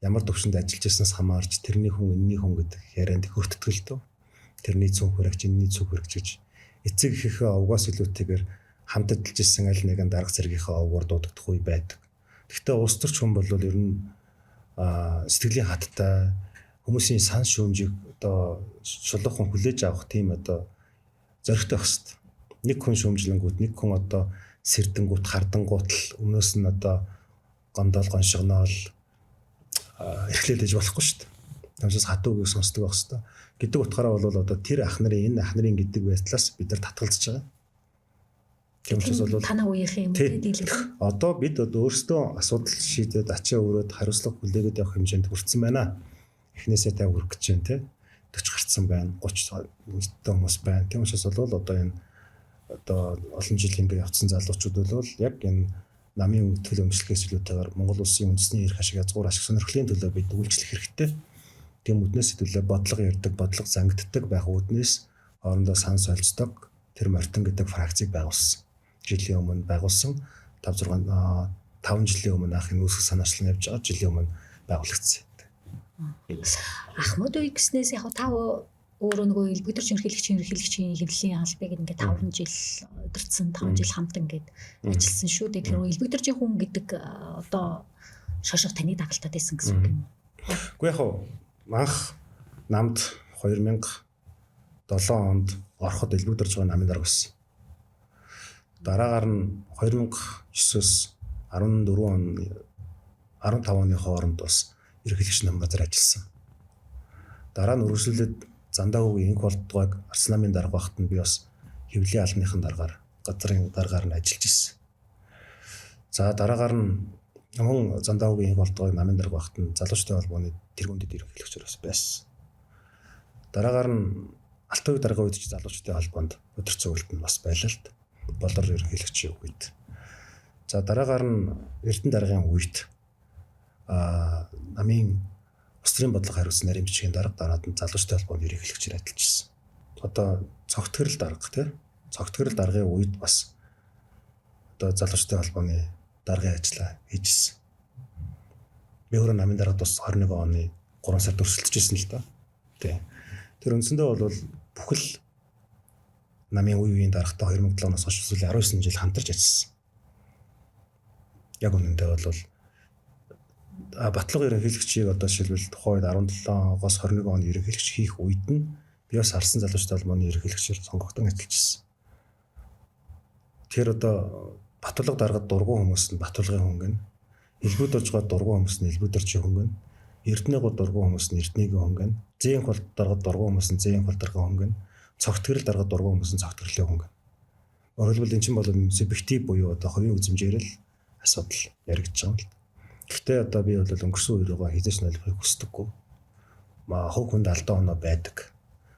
ямар төвшөнд ажиллаж байснаас хамаарч тэрний хүн, энэний хүн гэдэг ярианд хөртдөг л дөө. Тэрний цүнх хүрэгч, энэний цүнх хүрэгч гэж эцэг эхийнхээ овгоос илүүтэйгээр хамт ажиллаж исэн аль нэгэн дарга зэргийнхээ овгоор дуудагдах үе байдаг. Гэхдээ улс төрч хүн бол ер нь сэтгэлийн хаттай хүмүүсийн сан шүүмжийг одоо шулуухан хүлээж авах тийм одоо зоригтой байх хэрэгтэй. Нэг хүн шүүмжлэнгүүт, нэг хүн одоо сэрдэнгүүт, хардангуут л өмнөөс нь одоо гомдол гоншигноол эрхлээд иж болохгүй шүү дээ. Тэрнээс хатуу үгийг сонсдог байх хэрэгтэй. Гэдэг утгаараа бол одоо тэр ах нарын энэ ах нарын гэдэг байдлаас бид нар татгалзаж байгаа. Тийм учраас бол танаа үеийнхэн юм уу дийлэх. Одоо бид одоо өөрсдөө асуудал шийдээд ачаа өрөөд хариуцлага хүлээгээд явах хэмжээнд хүрсэн байна. Эхнээсээ 50 хүрэх гэж байна те. 40 гарцсан байна, 30 хүмүүс байна. Тийм учраас бол одоо энэ одоо олон жил ингэ явцсан залуучууд бол яг энэ намын итгэл үнэмшлэгээс илүүтэйгээр Монгол улсын үндэсний эрх ашиг, язгуур ашиг сонирхлын төлөө бид үйлчлэх хэрэгтэй. Тийм үднээс хэдүүлээ бодлого ярьдаг, бодлого зангиддаг байх үүднээс хоорондоо сан солилцдог тэр морьтон гэдэг фракцийг байгуулсан. Жилийн өмнө байгуулсан 5 6 5 жилийн өмнө анх энэ үүсгэх санаачлал явж байгаа, жилийн өмнө байгуулагдсан. Ахмад үе гэснээс яг та өөрөө нөгөө элбэг төрч ерөнхийлөгчийн хэвлэлийн албыг ингээд 5 жил удирдсан, 5 жил хамт ингээд ажилласан шүү дээ. Тэгэхээр элбэг төрчийн хүн гэдэг одоо шошго таны дагалдаад байсан гэсэн үг юм уу? Үгүй яг анх намд 2007 онд ороход элбэг төрж байгаа намын дарга байсан. Дараагаар нь 2009-өөс 14 он 15 оны хооронд бас ерөнхийлөгч нам газар ажилласан. Дараа нь үргэлжлүүлээд Зандаа хүүгийн инх болдгойг Арслан намын дарга багт нь би бас хэвлэлийн албаныхын даргаар газрын даргаар нь ажиллаж ирсэн. За дараагаар нь мөн Зандаа хүүгийн инх болдгойг намын дарга багт нь залуучдын холбооны тэргүүндэд ерөнхийлөгчөөр бас байсан. Дараагаар нь Алтан үе даргын үед ч залуучдын холбоонд өдөр цуглалт нь бас байлаа л болор ерөнхийлөгчийн үед. За дараагаар нь Эрдэнэ даргын үед намын улс төрийн бодлого хариуцсан нарийн бичгийн дарга, дараад нь залуучдын холбооны ерөнхийлөгчөөр ажиллаж ирсэн. Одоо цогтгөрөл дарга тий. Цогтгөрөл даргын үед бас одоо залуучдын холбооны даргын ажлаа хийж ирсэн. Би өөрөө намын даргад бас 21 оны 3 сард өрсөлдөж ирсэн л да. Тий. Тэр үндсэндээ бол бүхэл намын үе үеийн даргатай 2007 оноос хойш сүүлийн 19 жил хамтарч ажилласан. Яг үнэндээ бол Батлага ерөнхийлөгчийг одоо жишээлбэл тухайн үед 17-оос 21 оны ерөнхийлөгч хийх үед нь би бас Арсан залуучдын холбооны ерөнхийлөгчөөр сонгогдсон ажиллаж ирсэн. Тэр одоо Батлага даргад дургуун хүмүүс нь Батлагын хөнгөн, Элбүүд оржгоо дургуун хүмүүс нь Элбүүд оржийн хөнгөн, Эрдэнэгууд дургуун хүмүүс нь Эрдэнэгийн хөнгөн, Зээн хол даргад дургуун хүмүүс нь Зээн хол даргын хөнгөн, Цогтгэрэл даргад дургуун хүмүүс нь Цогтгэрлийн хөнгөн. Өөрөөр хэлбэл эн чинь бол субъектив буюу одоо хувийн үзмжээр л асуудал яригдж байгаа юм л. Гэхдээ одоо би бол өнгөрсөн үеэрээ хизээч нойлохыг хүсдэггүй. Хувь хүнд алдаа оноо байдаг.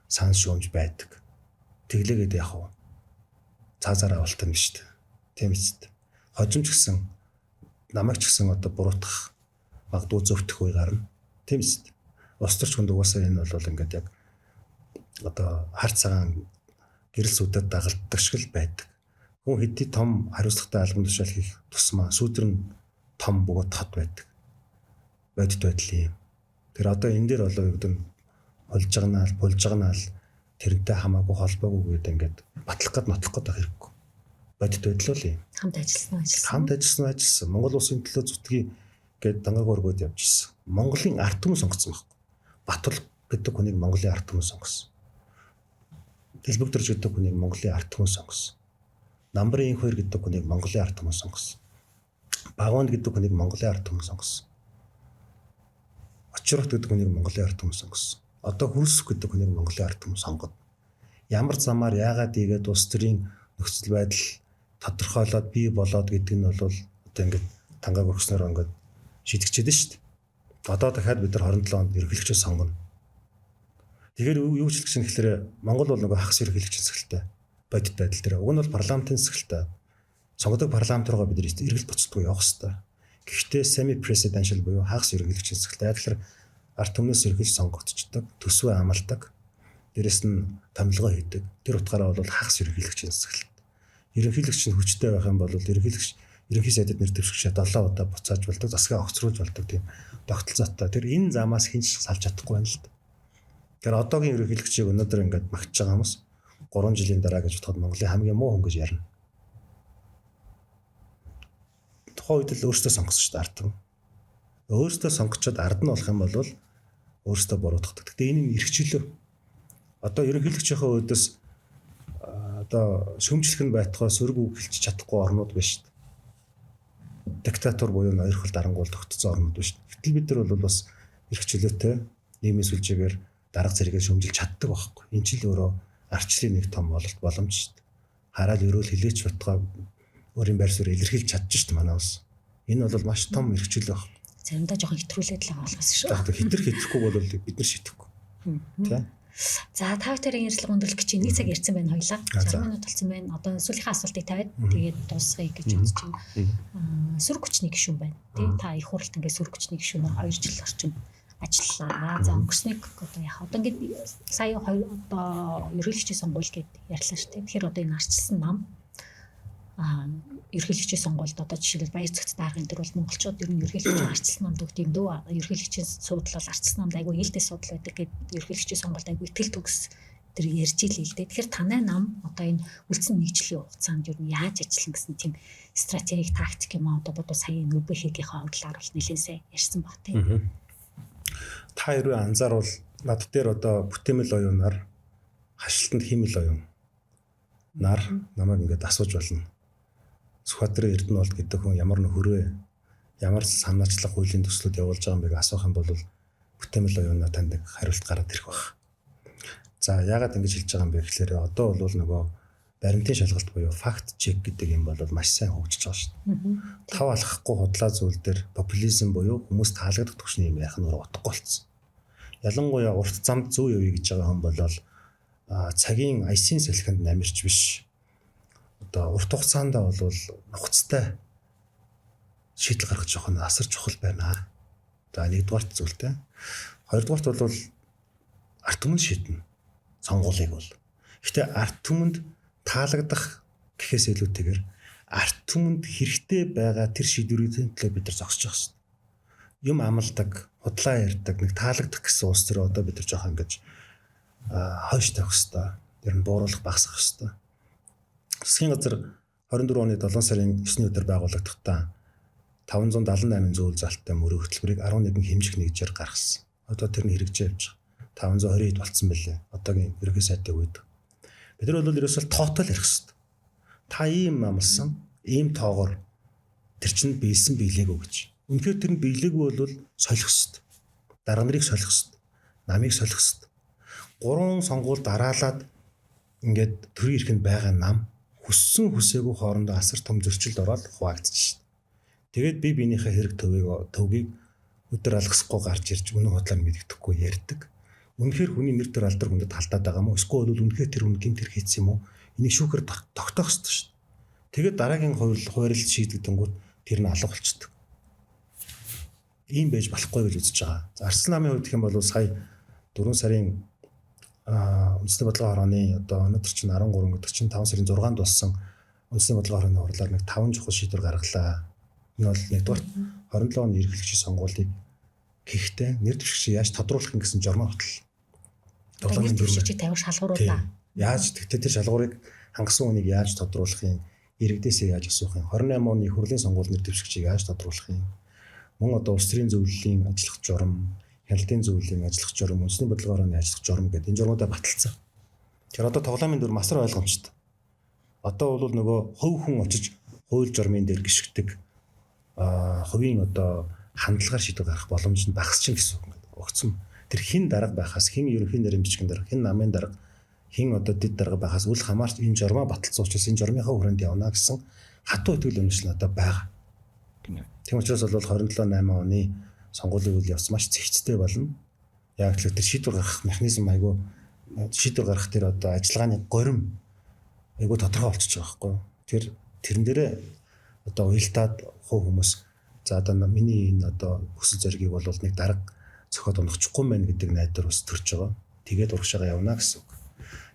Сан шүүмж байдаг. Тэглээгээд яах вэ? Цаазаар авалт юм шүү дээ. Тийм үст. Хожимч гэсэн намайг ч гэсэн одоо буруутгах магадгүй зөвтөх үе гарна. Тийм үст. Улс төрч хүнд угаасаа энэ бол ингээд яг одоо хар цагаан гэрэл сүдэд дагалддаг шиг л байдаг. Хүн хэдий том хариуцлагатай албан тушаал хийх тусмаа сүүдэр нь том бөгөөд тод байдаг. Бодит байдал юм. Тэр одоо энэ дээр болоо юу гэдэг нь холж байгнаал тэрнтэй хамаагүй холбоогүй гэдэг ингээд батлах гээд нотлох гээд байх хэрэггүй. Бодит байдал л юм. Хамт ажилласан ажилласан. Хамт ажилласан ажилласан. Монгол улсын төлөө зүтгэе гээд дангааг өргөөд явж ирсэн. Монголын ард түмэн сонгоцсон байхгүй. Батал гэдэг хүнийг Монголын ард түмэн сонгосон. Дэлбэгдэрж гэдэг хүнийг Монголын ард түмэн сонгосон. Намбарын инх хоёр гэдэг хүнийг Монголын ард түмэн сонгосон. Багванд гэдэг хүнийг Монголын ард түмэн сонгосон. Очирот гэдэг хүнийг Монголын ард түмэн сонгосон. Одоо Хөрсөх гэдэг хүнийг Монголын ард түмэн сонгоод. Ямар замаар яагаад ийгээд улс төрийн нөхцөл байдал тодорхойлоод бий болоод гэдэг нь бол одоо ингээд тангааг өргөснөөр ингээд шийдэгчээд шүү дээ. Одоо дахиад бид нар 27 онд ерөнхийлөгчөө сонгоно. Тэгэхээр юу гэж хэлэх чинь гэхээр Монгол бол нөгөө хагас ерөнхийлөгчийн засаглалтай бодит байдал дээр. Уг нь бол парламентын засаглалтай. Сонгодог парламент руугаа бид эргэлт буцдаггүй явах хэвээр. Гэхдээ semi presidential буюу хагас ерөнхийлөгчийн засаглалтай. Яг тэгэхээр ард түмнээс ерөнхийлөгч сонгогдчихдог, төсвөө амалдаг, дээрэс нь томилгоо хийдэг. Тэр утгаараа бол хагас ерөнхийлөгчийн засаглалт. Ерөнхийлөгч нь хүчтэй байх юм бол ерөнхийлөгч ерөнхий сайдад нэр дэвшигчээ 7 удаа буцааж болдог, засгаа огцруулж болдог тийм тогтолцоотой. Тэр энэ замаас хэн ч салж чадахгүй байна л да. Тэр одоогийн ерөнхийлөгчийг өнөөдөр ингээд магтж байгаа хүмүүс 3 жилийн дараа гэж бодоход Монголын хамгийн муу хүн гэж ярина. Тухайн үед л өөртөө сонгосон шүү дээ ард түмэн. Өөртөө сонгочоод ард нь болох юм бол өөртөө буруутгадаг. Гэтэ энэ нь эрхчлөө. Одоо ерөнхийлөгчийнхөө өөдөөс одоо шөмжлөх нь байтугай сөрөг үг хэлчих чадахгүй орнууд байна шүү дээ. Диктатор буюу ноёрхол дарангуул тогтцсон орнууд байна шүү дээ. Гэтэл бид нар бол бас эрхчлөөтэй нийгмийн сүлжээгээр дарга зэрэгээ шөмжилж чаддаг байхгүй. Энэ ч л өөрөө арчлын нэг том бололт боломж шүү дээ. Хараал өрөөл хилээч байтугай өөрийн байр суурь илэрхийлж чадчих шүү дээ манай улс. Энэ бол маш том эрхчлөө байхгүй. Заримдаа жоохон хэтрүүлээд л байгаа болохоос шүү. Хэтэр хэтрхгүй бол бид нар шидэхгүй. Тэ? За та хоёрын ярилцлага өндөрлөх гэж 1 цаг ярьсан байна хоёлаа. 60 минут болсон байна. Одоо сүүлийнхээ асуултыг тавиад тэгээд дуусгая гэж бодож байна. Сөрөг хүчний гишүүн байна. Тэ та их хурлд ингээд сөрөг хүчний гишүүнээр 2 жил орчим ажиллалаа. За өнгөрснийг одоо яг одоо ингээд сая хоёр одоо ерөнхийлөгчийн сонгуул гээд ярьлаа шүү дээ. Тэгэхээр одоо энэ арчилсан нам ерөнхийлөгчийн сонгуульд одоо жишээлбэл Баяр зүгт даргын төр бол монголчууд ер нь ерөнхийлөгчийн арчилсан намд өгд юм дөө. Ерөнхийлөгчийн суудлал бол арчилсан намд айгүй ээлтэй суудлал байдаг гээд ерөнхийлөгчийн сонгуульд айгүй итгэл төгс тэр ярьж ийлээ л дээ. Тэгэхээр танай нам одоо энэ үлдсэн нэг жилийн хугацаанд ер нь яаж ажиллана гэсэн тийм стратеги, тактик юм аа одоо бодвол сая НҮБХ-ийн талаар бол нэлээд сайн ярьсан баг тийм. Та хэрвээ анзаарвал над дээр одоо бүтээмэл оюунаар хашилтанд хиймэл оюун нар намайг ингээд асууж болно. Сүхбаатарын Эрдэнэ болд гэдэг хүн ямар нөхөрөө ямар санаачлах хуулийн төслүүд явуулж байгаа юм бэ гэж асуух юм бол бүтээмэл оюунаа танд хариулт гараад ирэх байх. За, яагаад ингэж хэлж байгаа юм бэ гэхээр одоо бол нөгөө баримтын шалгалт буюу fact check гэдэг юм бол маш сайн хөгжиж байгаа шүү дээ. Тав алхахгүй худлаа зүйл дээр популизм буюу хүмүүс таалагдах түвшний юм ярих нь утгагүй болсон. Ялангуяа урт замд зөв явъя гэж байгаа хүн бол цагийн аясын салхинд намирч биш. Одоо урт хугацаанд бол нухацтай шийдэл гаргаж явах нь асар чухал байна. За, нэгдүгээрт зүйлтэй. Хоёрдугаарт бол ард түмэн шийднэ. Сонгуулийг бол. Гэхдээ ард түмэнд таалагдах гэхээс илүүтэйгээр ард түмэнд хэрэгтэй байгаа тэр шийдвэрийн төлөө бид нар зогсож явах хэрэгтэй. Юм амладаг, худлаа ярьдаг, нэг таалагдах гэсэн улс төр одоо бид нар жоохон ингэж хойш тавих хэрэгтэй. Тэр нь бууруулах, багасгах хэрэгтэй. Засгийн газар 24 оны 7 сарын 9-ний өдөр байгуулагдахдаа 578 зөөл залттай мөрөө хөтөлбөрийг 11 хэмжих нэгжээр гаргасан. Одоо тэр нь хэрэгжиж явж байгаа. 520 хэд болцсон байлээ. Одоогийн ерөнхий сайдын үед. Бид нар бол ерөөсөө тоотой л ярих хэрэгтэй. Та ийм амлсан, ийм тоогоор тэр чинь биелсэн биелээгүй гэж. Үнэхээр тэр нь биелээгүй бол солих хэрэгтэй. Дарга нарыг солих хэрэгтэй. Намыг солих хэрэгтэй. Гурван сонгуул дараалаад ингээд төрийн эрхэнд байгаа нам хүссэн хүсээгүй хоорондоо асар том зөрчилд ороод хуваагдчих шин. Тэгээд бие биенийхээ хэрэг төвгийг өдөр алгасахгүй гарч ирж үнэн худлаа мэддэхгүй ярьдаг. Үнэхээр хүний нэр төр алдар хүндэд халтаад байгаа мó? Эсвэл бол үнэхээр тэр хүн гэмт хэрэг хийсэн юм уу? Энийг шүүхээр тогтоох хэрэгтэй шүү дээ. Тэгээд дараагийн хууль шийдэгдэнгүүт тэр нь алга болчдөг. Ийм байж болохгүй гэж үзэж байгаа. За, Арслан намын хувьд гэх юм бол сая 4 сарын үндэсний бодлогын хорооны одоо өнөөдөр чинь 13 гэдэг чинь 5 сарын 6-нд болсон үндэсний бодлогын хорооны хурлаар нэг 5 чухал шийдвэр гаргалаа. Энэ бол нэгдүгээр 27 оны эрхлэгчийн сонгуулийг хийхдээ нэр дэвшигчийг яаж тодруулах юм гэсэн журмаа хөтөл. Нэр дэвшигчийг тавих шалгууруудаа. Яаж тэгтээ тэр шалгуурыг хангасан үнийг яаж тодруулах юм, иргэдээсээ яаж асуух юм, 28 оны хурлын сонгуул нэр дэвшигчийг яаж тодруулах юм, мөн одоо улс төрийн зөвлөлийн ажиллах журам, хяналтын зөвлөлийн ажиллах журам, үндэсний бодлогын хорооны ажиллах журам гэдэг энэ журмуудаа баталсан. Тэгэхээр одоо тоглоомын дүр масар ойлгомжтой. Одоо бол нөгөө хувь хүн очиж хууль журмын дээр гიშгдэг хувийн одоо хандлагаар шийдвэр гаргах боломж нь багасч гэсэн үг ингээд огцом. Тэр хэн дарга байхаас, хэн ерөнхий нэрийн бичгийн дарга, хэн намын дарга, хэн одоо дэд дарга байхаас үл хамаарч энэ журмаа баталсан учраас энэ журмынхаа хүрээнд явна гэсэн хатуу итгэл үнэмшил одоо байгаа. Тийм учраас бол 27 8 оны сонгуулийн үйл явц маш зэгцтэй болно. Яг л тэр шийдвэр гаргах механизм айгүй шийдвэр гаргах тэр одоо ажиллагааны горим айгүй тодорхой болчихж байгаа байхгүй юу. Тэр тэрэн дээрээ одоо уялдаад хувь хүмүүс за одоо миний энэ одоо хүсэл зоригийг бол нэг дарга зохиод унахчихгүй мэн гэдэг найдвар бас төрж байгаа. Тэгээд урагшаага явна гэсэн үг.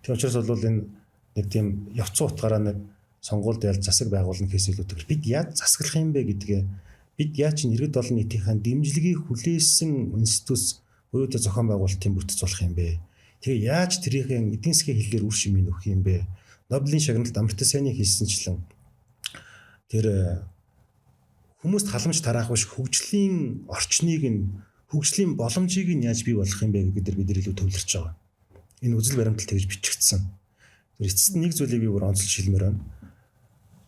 Тийм учраас бол энэ нэг тийм явцсан утгаараа нэг сонгуульд ял засаг байгуулна гэхээс илүүтэйгээр бид яаж засаглах юм бэ гэдгээ бид яаж иргэд олон нийтийнхээ дэмжлэгийг хүлээсэн институт буюу зохион байгуулалтын бүтэц болох юм бэ? Тэгээ яаж тэрийнхээ эдийн засгийн хэллээр үр шимийг өгөх юм бэ? Нобелийн шагналт Амарта Сены хэлсэнчлэн тэр хүмүүст халамж тараах биш хөгжлийн орчныг нь хөгжлийн боломжийг нь яаж бий болгох юм бэ гэдэг дээр бид нар илүү төвлөрч байгаа. Энэ үзэл баримтал тэгж бичигдсэн. Тэр эцэст нэг зүйлийг би бүр онцолж хэлмээр байна.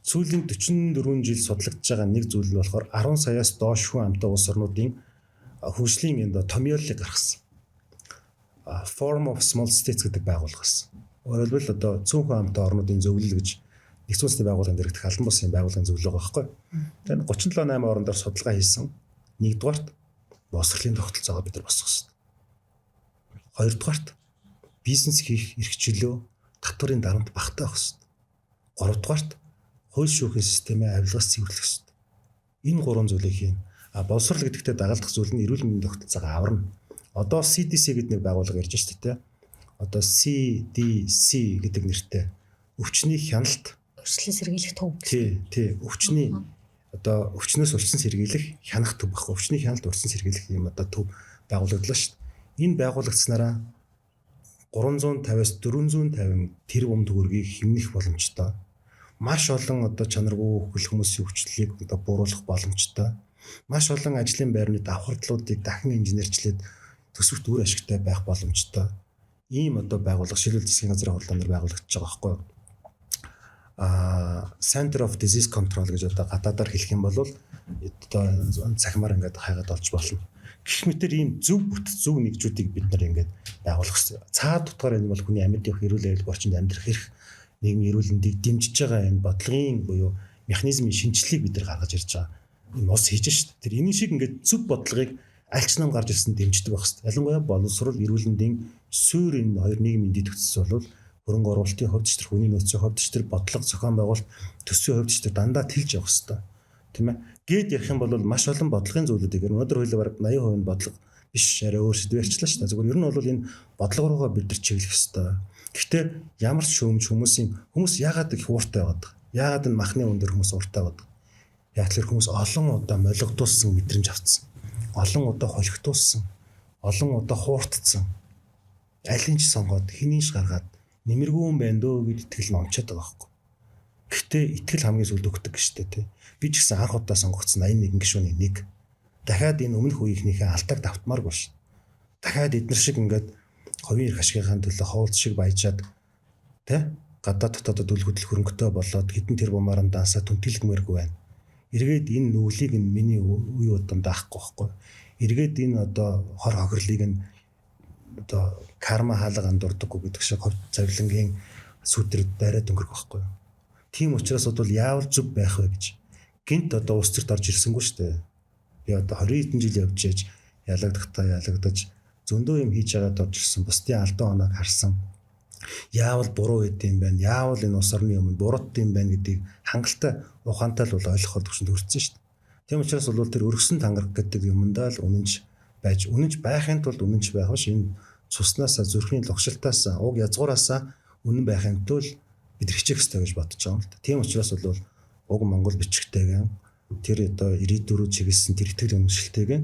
Сүүлийн 44 жил судлагдж байгаа нэг зүйл нь болохоор 10 саяас доош хүн амтай улс орнуудын хөгжлийн энэ томьёоллыг гаргасан. Forum of Small States гэдэг байгууллагаас. Өөрөөр хэлбэл одоо цөөн хүн амтай орнуудын зөвлөл гэж нэгдсэн үндэсний байгууллагын дэрэгдэх албан буусын байгууллагын зөвлөл байгаа байхгүй. Тэгэхээр 37 8 орон дээр судалгаа хийсэн. Нэгдүгээрт боловсролын тогтолцоогоо бид нар босгох хэрэгтэй. Хоёрдугаарт бизнес хийх эрх чөлөө татварын дарамт багатай байх хэрэгтэй. Гуравдугаарт хууль шүүхийн системээ авилгаас цэвэрлэх хэрэгтэй. Энэ гурван зүйлийг хийн. А боловсрол гэдэгтээ дагалдах зүйл нь эрүүл мэндийн тогтолцоогоо аварна. Одоо CDC гэдэг нэг байгууллага ярьж шүү дээ. Одоо CDC гэдэг нэртэй өвчний хяналт урьдчилан сэргийлэх төв. Тий, тий. Өвчний одоо өвчнөөс урьдчилан сэргийлэх хянах төв баггүй. Өвчний хяналт урьдчилан сэргийлэх юм одоо төв байгуулагдлаа шүү дээ. Энэ байгуулагдсанараа 350-аас 450 тэрбум төгрөгийг хэмнэх боломжтой. Маш олон одоо чанаргүй хөл хүмүүсийн хүчлэлийг одоо бууруулах боломжтой. Маш олон ажлын байрны давхардлуудыг дахин инженерчлээд төсөвт үр ашигтай байх боломжтой. Ийм одоо байгууллага шилүүл засгийн газрын хурлаанаар байгуулагдаж байгаа байхгүй юу? Center of Disease Control гэж одоо гадаадаар хэлэх юм бол одоо цахимаар ингээд хайгаад олж болно. Гэх мэтэр ийм зөв бүт зөв нэгжүүдийг бид нар ингээд байгуулах хэрэгтэй. Цаад утгаар энэ бол хүний амьд явах эрүүл аюулгүй орчинд амьдрах эрх, нийгмийн эрүүл мэндийг дэмжиж байгаа энэ бодлогын буюу механизмын шинжилгээг бид нар гаргаж ирж байгаа. Энэ улс хийж шít. Тэр энэ шиг ингээд зөв бодлогыг аль ч нам гарч ирсэн дэмждэг байх хэрэгтэй. Ялангуяа боловсрол, эрүүл мэндийн суурь энэ хоёр нийгмийн дэд бүтц бол хөрөнгө оруулалтын хувьд ч тэр хүний нөөцийн хувьд ч тэр бодлого зохион байгуулалт төсвийн хувьд ч тэр дандаа тэлж явах хэрэгтэй. Тийм ээ. Гээд ярих юм бол маш олон бодлогын зүйлүүдийг өнөөдөр хөлөө бараг 80% нь бодлого биш арай өөр сэдв ярьчлаа шүү дээ. Зөвхөн ер нь бол энэ бодлого руугаа бид нар чиглэх хэрэгтэй. Гэхдээ ямар ч шүүмж хүмүүсийн хүмүүс яагаад их ууртай байгаад байгаа? Яагаад энэ махны үн дээр хүмүүс ууртай байгаад байгаа? Яг тэр хүмүүс олон удаа молигдуулсан мэдрэмж авцсан. Олон удаа холигдуулсан. Олон удаа хууртцсан. Алин ч сонгоод хэнийг ч гаргаад нэмэргүй юм байна дөө гэд итгэл нь онцоод байгаа байхгүй. Гэхдээ итгэл хамгийн сүүлд өгдөг гэж штэ тий. Би ч гэсэн анх удаа сонгогдсон 81 гишүүний нэг. Дахиад энэ өмнөх үеийнхнийхээ алдааг давтмааргүй ш. Дахиад эднэр шиг ингээд хувийн эрх ашигынхаа төлөө ховлц шиг баяжаад тий гадаад дотоодод үл хөдлөх хөрөнгөтэй болоод хэдэн тэрбумаар дансаа түнтэлгмээргүй байна. Эргээд энэ нүглийг нь миний үе удам даахгүй байхгүй. Эргээд энэ одоо хор хохирлыг нь одоо карма хаалга андуурдаггүй гэдэг шиг хувь завлангийн сүтрэг дайраад өнгөрөх байхгүй. Тийм учраас бол яавал зүв байх вэ гэж гинт одоо улс төрт орж ирсэнгүй шүү дээ. Би одоо 20 хэдэн жил явж ээж ялагдахдаа ялагдаж зөндөө юм хийж байгаад орж ирсэн. Бусдын алдаа оноог харсан. Яавал буруу гэдэм юм байна. Яавал энэ улс орны өмнө бурууд юм байна гэдгийг хангалттай ухаантай л бол ойлгохоор төвшөнд хүрсэн шүү дээ. Тийм учраас бол тэр өргөсөн тангараг гэдэг юмдаа л үнэнч байж, үнэнч байхын тулд үнэнч байх биш энэ цуснаасаа зүрхний лугшилтаас уг язгуураасаа үнэн байхын тулд бид хичээх ёстой гэж бодож байгаа юм л та. Тийм учраас бол уг Монгол бичгтэйгэн тэр одоо 94 чиглэсэн тэр итгэл үнэмшилтэйгэн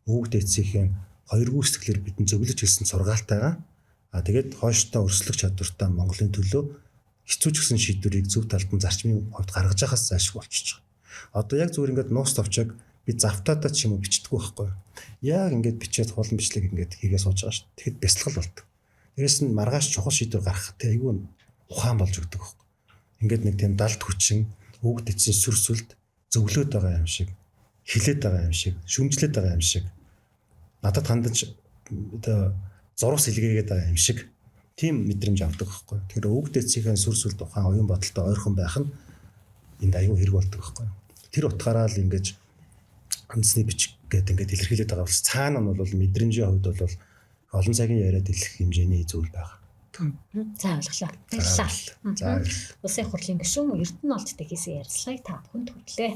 өвөг дээдсийнхээ хоёргүй сэтгэлээр бидэн зөвлөж хэлсэн сургаалтайгаа а тэгээд хойштоо өрсөлдөх чадвартай Монголын төлөө хэцүү ч гэсэн шийдвэрийг зөв талд нь зарчмын хувьд гаргаж байхаас зайлшгүй болчихж байгаа. Одоо яг зүгээр ингээд нуус товчог би завтаадаа ч юм уу бичдэггүй байхгүй юу. Яг ингээд бичээд хулан бичлэг ингээд хийгээ сууж байгаа шүү. Тэгэхэд бясалгал болдог. Дээрэс нь маргааш чухал шийдвэр гаргах те айгүй ухаан болж өгдөг байхгүй. Ингээд нэг тийм далд хүчин өвөг дэцийн сүр сүлд зөвлөөд байгаа юм шиг, хилээд байгаа юм шиг, шүмжлээд байгаа юм шиг, надад хандаж одоо зурус илгээгээд байгаа юм шиг тийм мэдрэмж авдаг байхгүй. Тэгэхээр өвөг дэцийнхээ сүр сүлд ухаан оюун бодолтой ойрхон байх нь энд айгүй хэрэг болдог байхгүй. Тэр утгаараа л ингэж үндэсний бичиг гэдэг ингээд илэрхийлээд байгаа бол цаана нь бол мэдрэмжийн хувьд бол олон цагийн яриад хэлэх хэмжээний зүйл байгаа. За ойлголоо. Баярлалаа. За. Улсын хурлын гишүүн Эрдэнэ олдтой хийсэн ярилцлагыг та бүхэнд хүргэлээ.